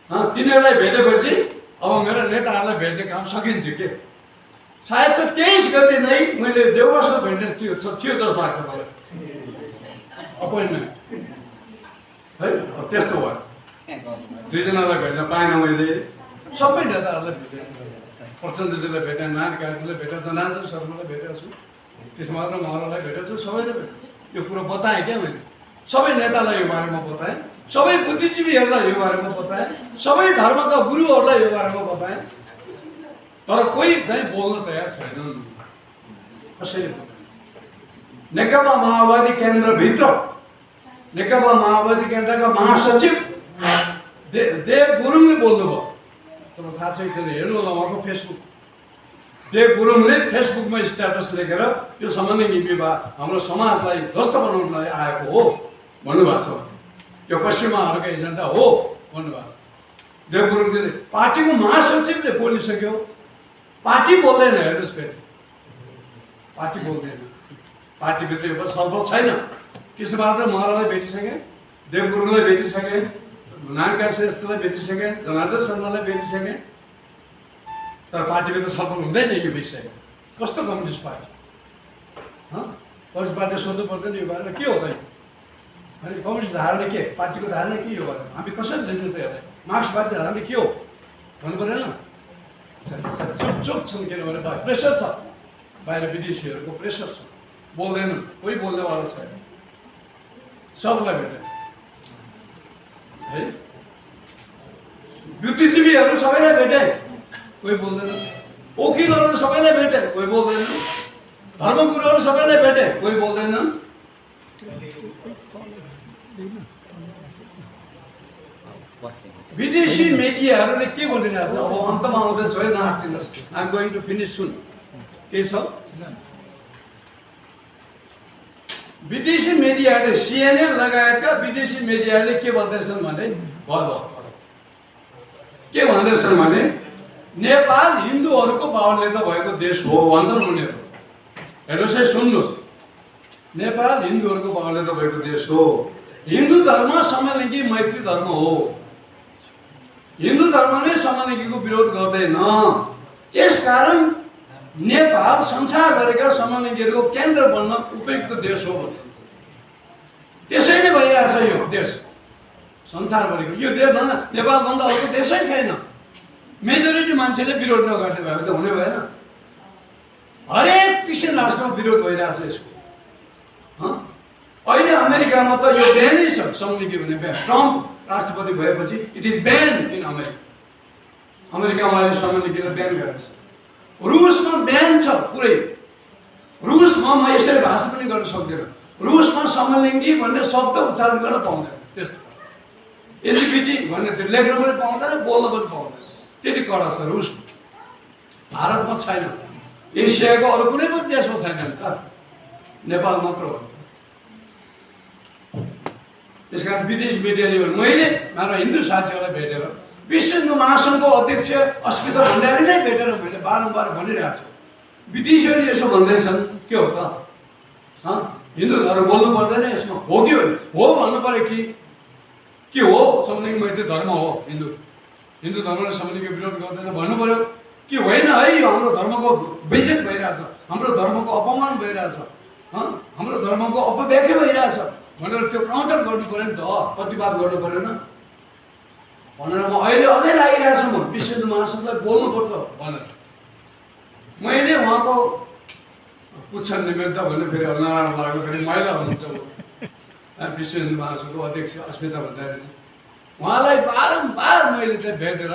तिनीहरूलाई भेटेपछि अब मेरो नेताहरूलाई भेट्ने काम सकिन्थ्यो के। सायद त 23 गते नै मैले देउवासँग भेट्ने थियो जस्तो लाग्छ मलाई अपोइन्टमेन्ट है। त्यस्तो भयो, 2 जनालाई भेट्न पाएन मैले। सबै नेताहरूलाई भेटेँ, प्रचण्डजीलाई भेटेँ, नारायण काजीलाई भेटेँ, जनार्दन शर्मालाई भेटेको छु, त्यसमात्र महरालाई भेटेको छु, सबैले भेटेँ। यो कुरो बताएँ क्या मैले, सबै नेतालाई यो बारेमा बताएँ, सबै बुद्धिजीवीहरूलाई यो बारेमा बताएँ, सबै धर्मका गुरुहरूलाई यो बारेमा बताएँ। तर कोही चाहिँ बोल्न तयार छैनन्, कसैले बोल्दैन। नेकपा माओवादी केन्द्रभित्र नेकपा माओवादी केन्द्रका महासचिव देव गुरुङले बोल्नुभयो। तपाईँ थाहा छ कि हेर्नु होला उहाँको फेसबुक। देव गुरुङले फेसबुकमा स्ट्याटस लेखेर यो समलिङ्गी विवाह हाम्रो समाजलाई ध्वस्त बनाउनलाई आएको हो भन्नुभएको छ, यो पश्चिमाहरूको एजेन्डा हो भन्नुभएको छ देव गुरुङले। पार्टीको महासचिवले बोलिसक्यो, पार्टी बोल्दैन। हेर्नुहोस् फेरि पार्टी बोल्दैन, पार्टीभित्र यो छलफल छैन। कृष्णबहादुर महरालाई भेटिसकेँ, देव गुरुङलाई भेटिसकेँ, नारायण श्रेष्ठलाई भेटिसकेँ, जनार्दन शर्मालाई भेटिसकेँ, तर पार्टीभित्र छलफल हुँदैन यो विषय। कस्तो कम्युनिस्ट पार्टी? कम्युनिस्ट पार्टी सोध्नु पर्दैन यो बारेमा के हो त? अनि कम्युनिस्ट धारणा के, पार्टीको धारणा के यो बारेमा हामी कसरी लिनु त? यसलाई मार्क्सवादी धारणा के हो भन्नु परेन? चुप छन्, किनभने प्रेसर छ, बाहिर विदेशीहरूको प्रेसर छ, बोल्दैनन्, कोही बोल्नेवाला छैन। सबलाई भेटेँ है, बुद्धिजीवीहरू सबैलाई भेटेँ, कोही बोल्दैन। वकिलहरू सबैलाई भेटेँ, कोही बोल्दैन। धर्मगुरुहरू सबैलाई भेटेँ, कोही बोल्दैनन्। विदेशी मिडियाहरूले के भनिरहेको छ? अब अन्तमा आउँदैछ है, नआत्तिनुहोस्, I am going to finish soon. के छ? विदेशी मिडियाले, CNN लगायतका विदेशी मिडियाले के भन्दैछन् भने, के भन्दैछन् भने नेपाल हिन्दूहरूको बाहुल्यता भएको देश हो भन्छन् उनीहरू। हेर्नुहोस् है, सुन्नुहोस्, नेपाल हिन्दूहरूको बाहुल्यता भएको देश हो। हिन्दू धर्म समलिङ्गी मैत्री धर्म हो। हिन्दू धर्मले समलिङ्गीको विरोध गर्दैन। यसकारण नेपाल संसारभरिका समलिङ्गीहरूको केन्द्र बन्न उपयुक्त देश हो भन्छ। त्यसैले भइरहेछ यो देश संसारभरिको। यो देशभन्दा नेपालभन्दा अर्को देशै छैन। मेजोरिटी मान्छेले विरोध नगर्ने भए त हुने भएन। हरेक क्रिस्चियन राष्ट्रमा विरोध भइरहेछ यसको। अहिले अमेरिकामा त यो ब्यानै छ, समलिङ्गी भन्ने ब्यान। ट्रम्प राष्ट्रपति भएपछि it is ban in America. अमेरिकामा अहिले समलिङ्गीलाई ब्यान गरेको छ। रुसमा ब्यान छ पुरै। रुसमा म यसरी भाषण पनि गर्न सक्दिनँ। रुसमा समलिङ्गी भन्ने शब्द उच्चारण गर्न पाउँदैन। त्यस्तो एलजिबिटी भन्ने त्यो लेख्न पनि पाउँदैन, बोल्न पनि पाउँदैन। त्यति कडा छ रुसमा। भारतमा छैन, एसियाको अरू कुनै पनि देशमा छैन नि त, नेपाल मात्र हो। त्यस कारण विदेश मिडियाले मैले मेरो हिन्दू साथीहरूलाई भेटेर, विश्व हिन्दू महासङ्घको अध्यक्ष अस्मिता भण्डारीलाई भेटेर मैले बारम्बार भनिरहेको छु, विदेशीहरूले यसो भन्दैछन्, के हो त? हिन्दू धर्म बोल्नु पर्दैन यसमा? हो कि हो भन्नु पऱ्यो कि हो समलिङ्गी मैत्री धर्म हो हिन्दू धर्मले समलिङ्गी विरोध गर्दैन भन्नु पऱ्यो कि होइन? है, यो हाम्रो धर्मको बेइज्जत भइरहेछ, हाम्रो धर्मको अपमान भइरहेछ, हाम्रो धर्मको अपव्याख्या भइरहेछ भनेर त्यो काउन्टर गर्नु पऱ्यो नि त, प्रतिवाद गर्नु परेन भनेर म अहिले अझै लागिरहेको छु। म विश्व हिन्दू महासङ्घलाई बोल्नुपर्छ भनेर मैले उहाँको पुच्छन् निमित्त भने फेरि नराम्रो लाग्यो, फेरि महिला हुनुहुन्छ विश्व हिन्दू महासङ्घको अध्यक्ष अस्मिता भण्डारी। उहाँलाई बारम्बार मैले चाहिँ भेटेर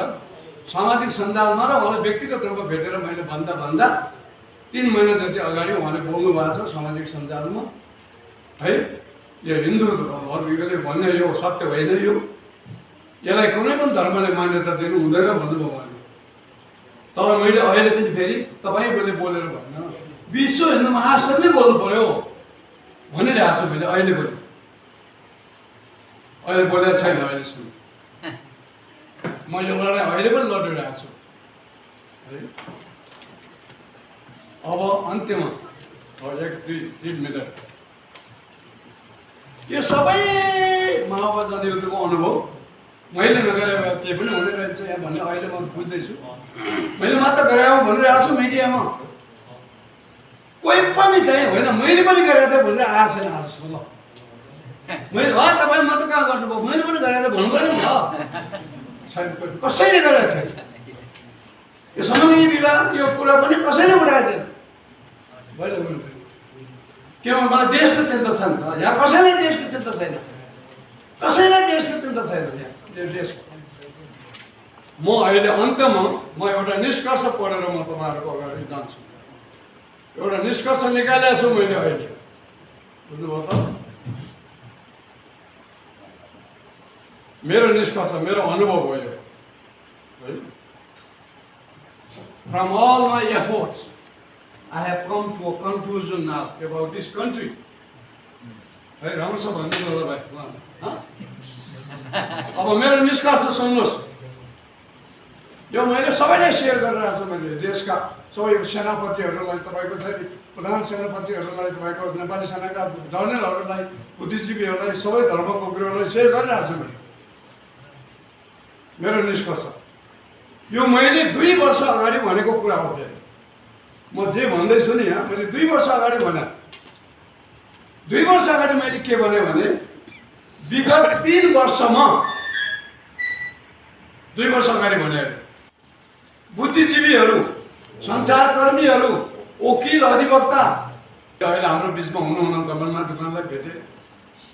सामाजिक सञ्जालमा र उहाँलाई व्यक्तिगत रूपमा भेटेर मैले भन्दा 3 महिना जति अगाडि उहाँले बोल्नु भएको छ सामाजिक सञ्जालमा है। यो हिन्दूहरूले भन्ने यो सत्य होइन, यो यसलाई कुनै पनि धर्मले मान्यता दिनु हुँदैन भन्नुभयो उहाँले। तर मैले अहिले पनि फेरि तपाईँले बोलेर भन्नु, विश्व हिन्दू महासंघले बोल्नु पर्यो भनिरहेको छु मैले। अहिले पनि अहिले बोलेको छैन अहिलेसम्म। म यो लडाइँ अहिले पनि लडिरहेको छु है। अब अन्त्यमा 1-2-3 मिनट यो सबै माओवाद जनयुद्धको अनुभव मैले नगरे केही पनि हुने रहेछ यहाँ भन्ने अहिले म बुझ्दैछु। मैले मात्र गराउँ भनिरहेको छु मिडियामा, कोही पनि चाहिँ होइन मैले पनि गरेको थिएँ भनेर आएको छैन आजसम्म। ल मैले तपाईँ मात्र कहाँ गर्नुभयो, मैले पनि गरेको थिएँ भन्नु पऱ्यो नि त। छैन, कसैले गरेको थिएन यो समन्वय विवाह, यो कुरा पनि कसैले उठाएको थिएन। मैले के हो, मलाई देशको चिन्ता छ नि त। यहाँ कसैलाई देशको चिन्ता छैन, कसैलाई देशको चिन्ता छैन यहाँ देशको। म अहिले अन्त्यमा म एउटा निष्कर्ष पढेर म तपाईँहरूको अगाडि जान्छु। एउटा निष्कर्ष निकालेको छु मैले अहिले, बुझ्नुभयो त? मेरो निष्कर्ष, मेरो अनुभव हो यो है। From all my efforts, I have come to a conclusion now about this country. है राम्रोसँग भन्नु होला भाइ। अब मेरो निष्कर्ष सुन्नुहोस्। यो मैले सबैलाई सेयर गरिरहेको छु। मैले देशका सबै सेनापतिहरूलाई, तपाईँको चाहिँ प्रधान सेनापतिहरूलाई, तपाईँको नेपाली सेनाका जनरलहरूलाई, बुद्धिजीवीहरूलाई, सबै धर्मको गुरुहरूलाई सेयर गरिरहेको छु मैले। मेरो निष्कर्ष यो मैले 2 वर्ष अगाडि भनेको कुरा हो। फेरि म जे भन्दैछु नि यहाँ, मैले 2 वर्ष अगाडि भने 2 वर्ष अगाडि मैले के भने विगत 3 वर्षमा 2 वर्ष अगाडि भने बुद्धिजीवीहरू, सञ्चारकर्मीहरू, वकिल, अधिवक्ता अहिले हाम्रो बिचमा हुनुहुन्न। कमलमा दुकानलाई भेटे,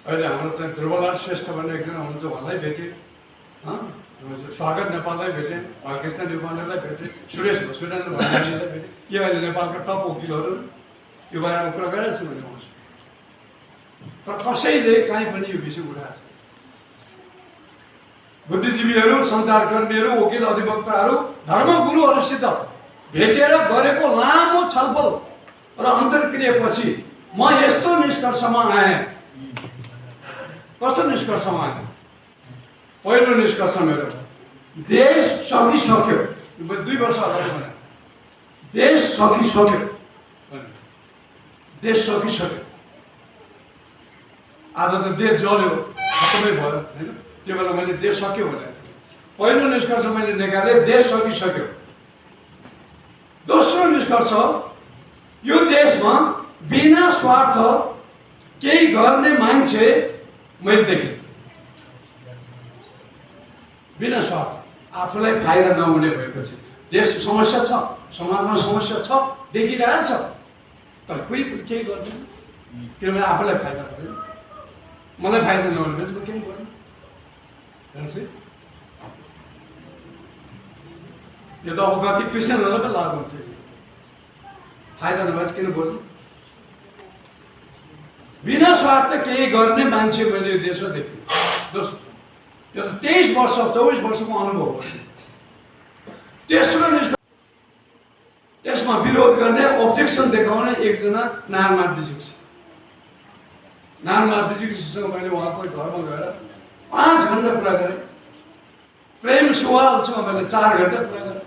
अहिले हाम्रो चाहिँ ध्रुवलाल श्रेष्ठ भन्ने एकजना हुनुहुन्छ, उहाँलाई भेटे, स्वागत नेपाललाई भेटे, बालकृष्ण नेपाललाई भेटे, सुरेश सुरेन्द्र भण्डारीलाई भेटे। यो अहिले नेपालका टप वकिलहरू यो बारेमा कुरा गरेको छु मैले उहाँसँग। तर कसैले काहीँ पनि यो विषय उठाएको छ। बुद्धिजीवीहरू, सञ्चारकर्मीहरू, वकिल, अधिवक्ताहरू, धर्मगुरुहरूसित भेटेर गरेको लामो छलफल र अन्तर्क्रियापछि म यस्तो निष्कर्षमा आएँ। कस्तो निष्कर्षमा आएँ? पहिलो निष्कर्ष मेरो, देश सकिसक्यो। 2 वर्ष अगाडि भने देश सकिसक्यो, देश सकिसक्यो। आज त देश जल्यो, खतमै भयो होइन। त्यो बेला मैले देश सक्यो भने पहिलो निष्कर्ष मैले निकालेँ, देश सकिसक्यो। दोस्रो निष्कर्ष, यो देशमा बिना स्वार्थ केही गर्ने मान्छे मैले देखेँ। बिना स्वार्थ, आफूलाई फाइदा नहुने भएपछि देश समस्या छ, समाजमा समस्या छ, देखिरहेको छ, तर कोही केही गर्दैन। किनभने आफूलाई फाइदा भयो, मलाई फाइदा नहुने भएपछि म केही गर्नु। यो त अब कति क्रिस्चियनहरूलाई पनि लागु हुन्छ। फाइदा नभएपछि किन बोल्नु? बिना स्वार्थ केही गर्ने मान्छे मैले यो देशमा देखेँ। दोस्रो, यो त 23 वर्ष 24 वर्षको अनुभव हो। तेस्रो निष्कर्ष, यसमा विरोध गर्ने, अब्जेक्सन देखाउने एकजना नारायण विजिक्स। नारायण विजिक्ससँग मैले उहाँको घरमा गएर 5 घन्टा कुरा गरेँ। प्रेम सुवालसँग मैले 4 घन्टा कुरा गरेँ।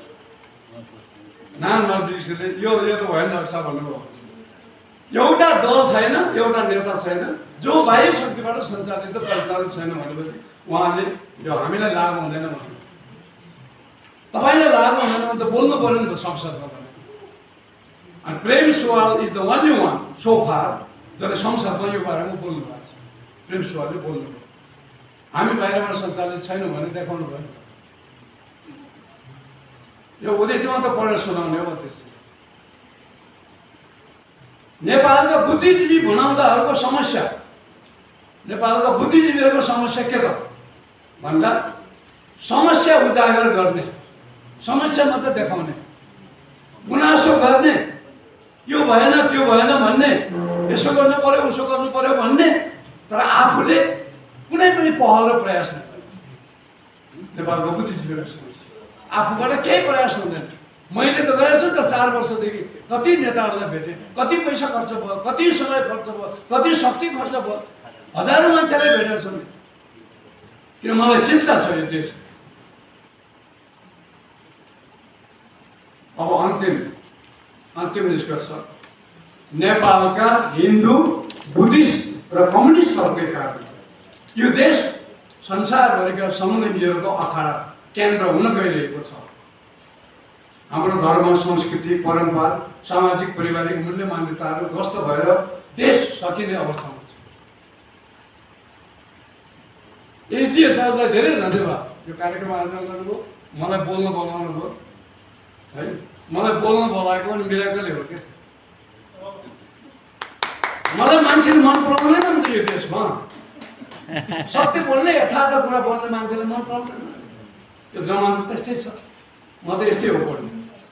नारायण विजिक्सले यो त भएन नक्सा भन्नुभयो। एउटा दल छैन, एउटा नेता छैन, जो बाह्य शक्तिबाट सञ्चालित परिचालित छैन भनेपछि उहाँले यो हामीलाई लागु हुँदैन भन्नु। तपाईँले लागु हुँदैन भने त बोल्नु पर्यो नि त संसदमा भने। अनि प्रेम सुवाल is the only one so far जसले संसदमा यो बारेमा बोल्नु भएको छ। प्रेम सुवालले बोल्नु भयो। हामी बाहिरबाट सञ्चालित छैनौँ भने देखाउनु भयो। यो उद्देश्यमा त पढेर सुनाउने हो। त्यस नेपालका बुद्धिजीवी भनाउँदाहरूको समस्या, नेपालका बुद्धिजीवीहरूको समस्या के त भन्दा समस्या उजागर गर्ने, समस्या मात्र देखाउने, गुनासो गर्ने, यो भएन त्यो भएन भन्ने, यसो गर्नु पर्यो उसो गर्नु पर्यो भन्ने, तर आफूले कुनै पनि पहल र प्रयास नगर्ने नेपालको बुद्धिजीवीको समस्या। आफूबाट केही प्रयास हुँदैन। मैले त गरेको छु नि त 4 वर्षदेखि। कति नेताहरूलाई भेटेँ, कति पैसा खर्च भयो, कति समय खर्च भयो, कति शक्ति खर्च भयो, हजारौँ मान्छेलाई भेटेको छु नि। किन मलाई चिन्ता छ यो देश। अब अन्तिम निष्कर्ष, नेपालका हिन्दू, बुद्धिस्ट र कम्युनिस्टहरूकै कारण यो देश संसारभरिका समलिङ्गीहरूको अखाडा केन्द्र हुन गइरहेको छ। हाम्रो धर्म, संस्कृति, परम्परा, सामाजिक पारिवारिक मूल्य मान्यताहरू ध्वस्त भएर देश सकिने अवस्थामा छ। एसडिए सरलाई धेरै धन्यवाद यो कार्यक्रम आयोजना गर्नुभयो, मलाई बोल्न बोलाउनु भयो है। मलाई बोल्न बोलाएको पनि मिराकलले हो क्या। मलाई मान्छेले मन पराउँदैन नि त यो देशमा। सत्य बोल्ने, यथार्थ कुरा बोल्ने मान्छेले मन पराउँदैन। यो जमाना त्यस्तै छ। म त यस्तै हो पढ्ने।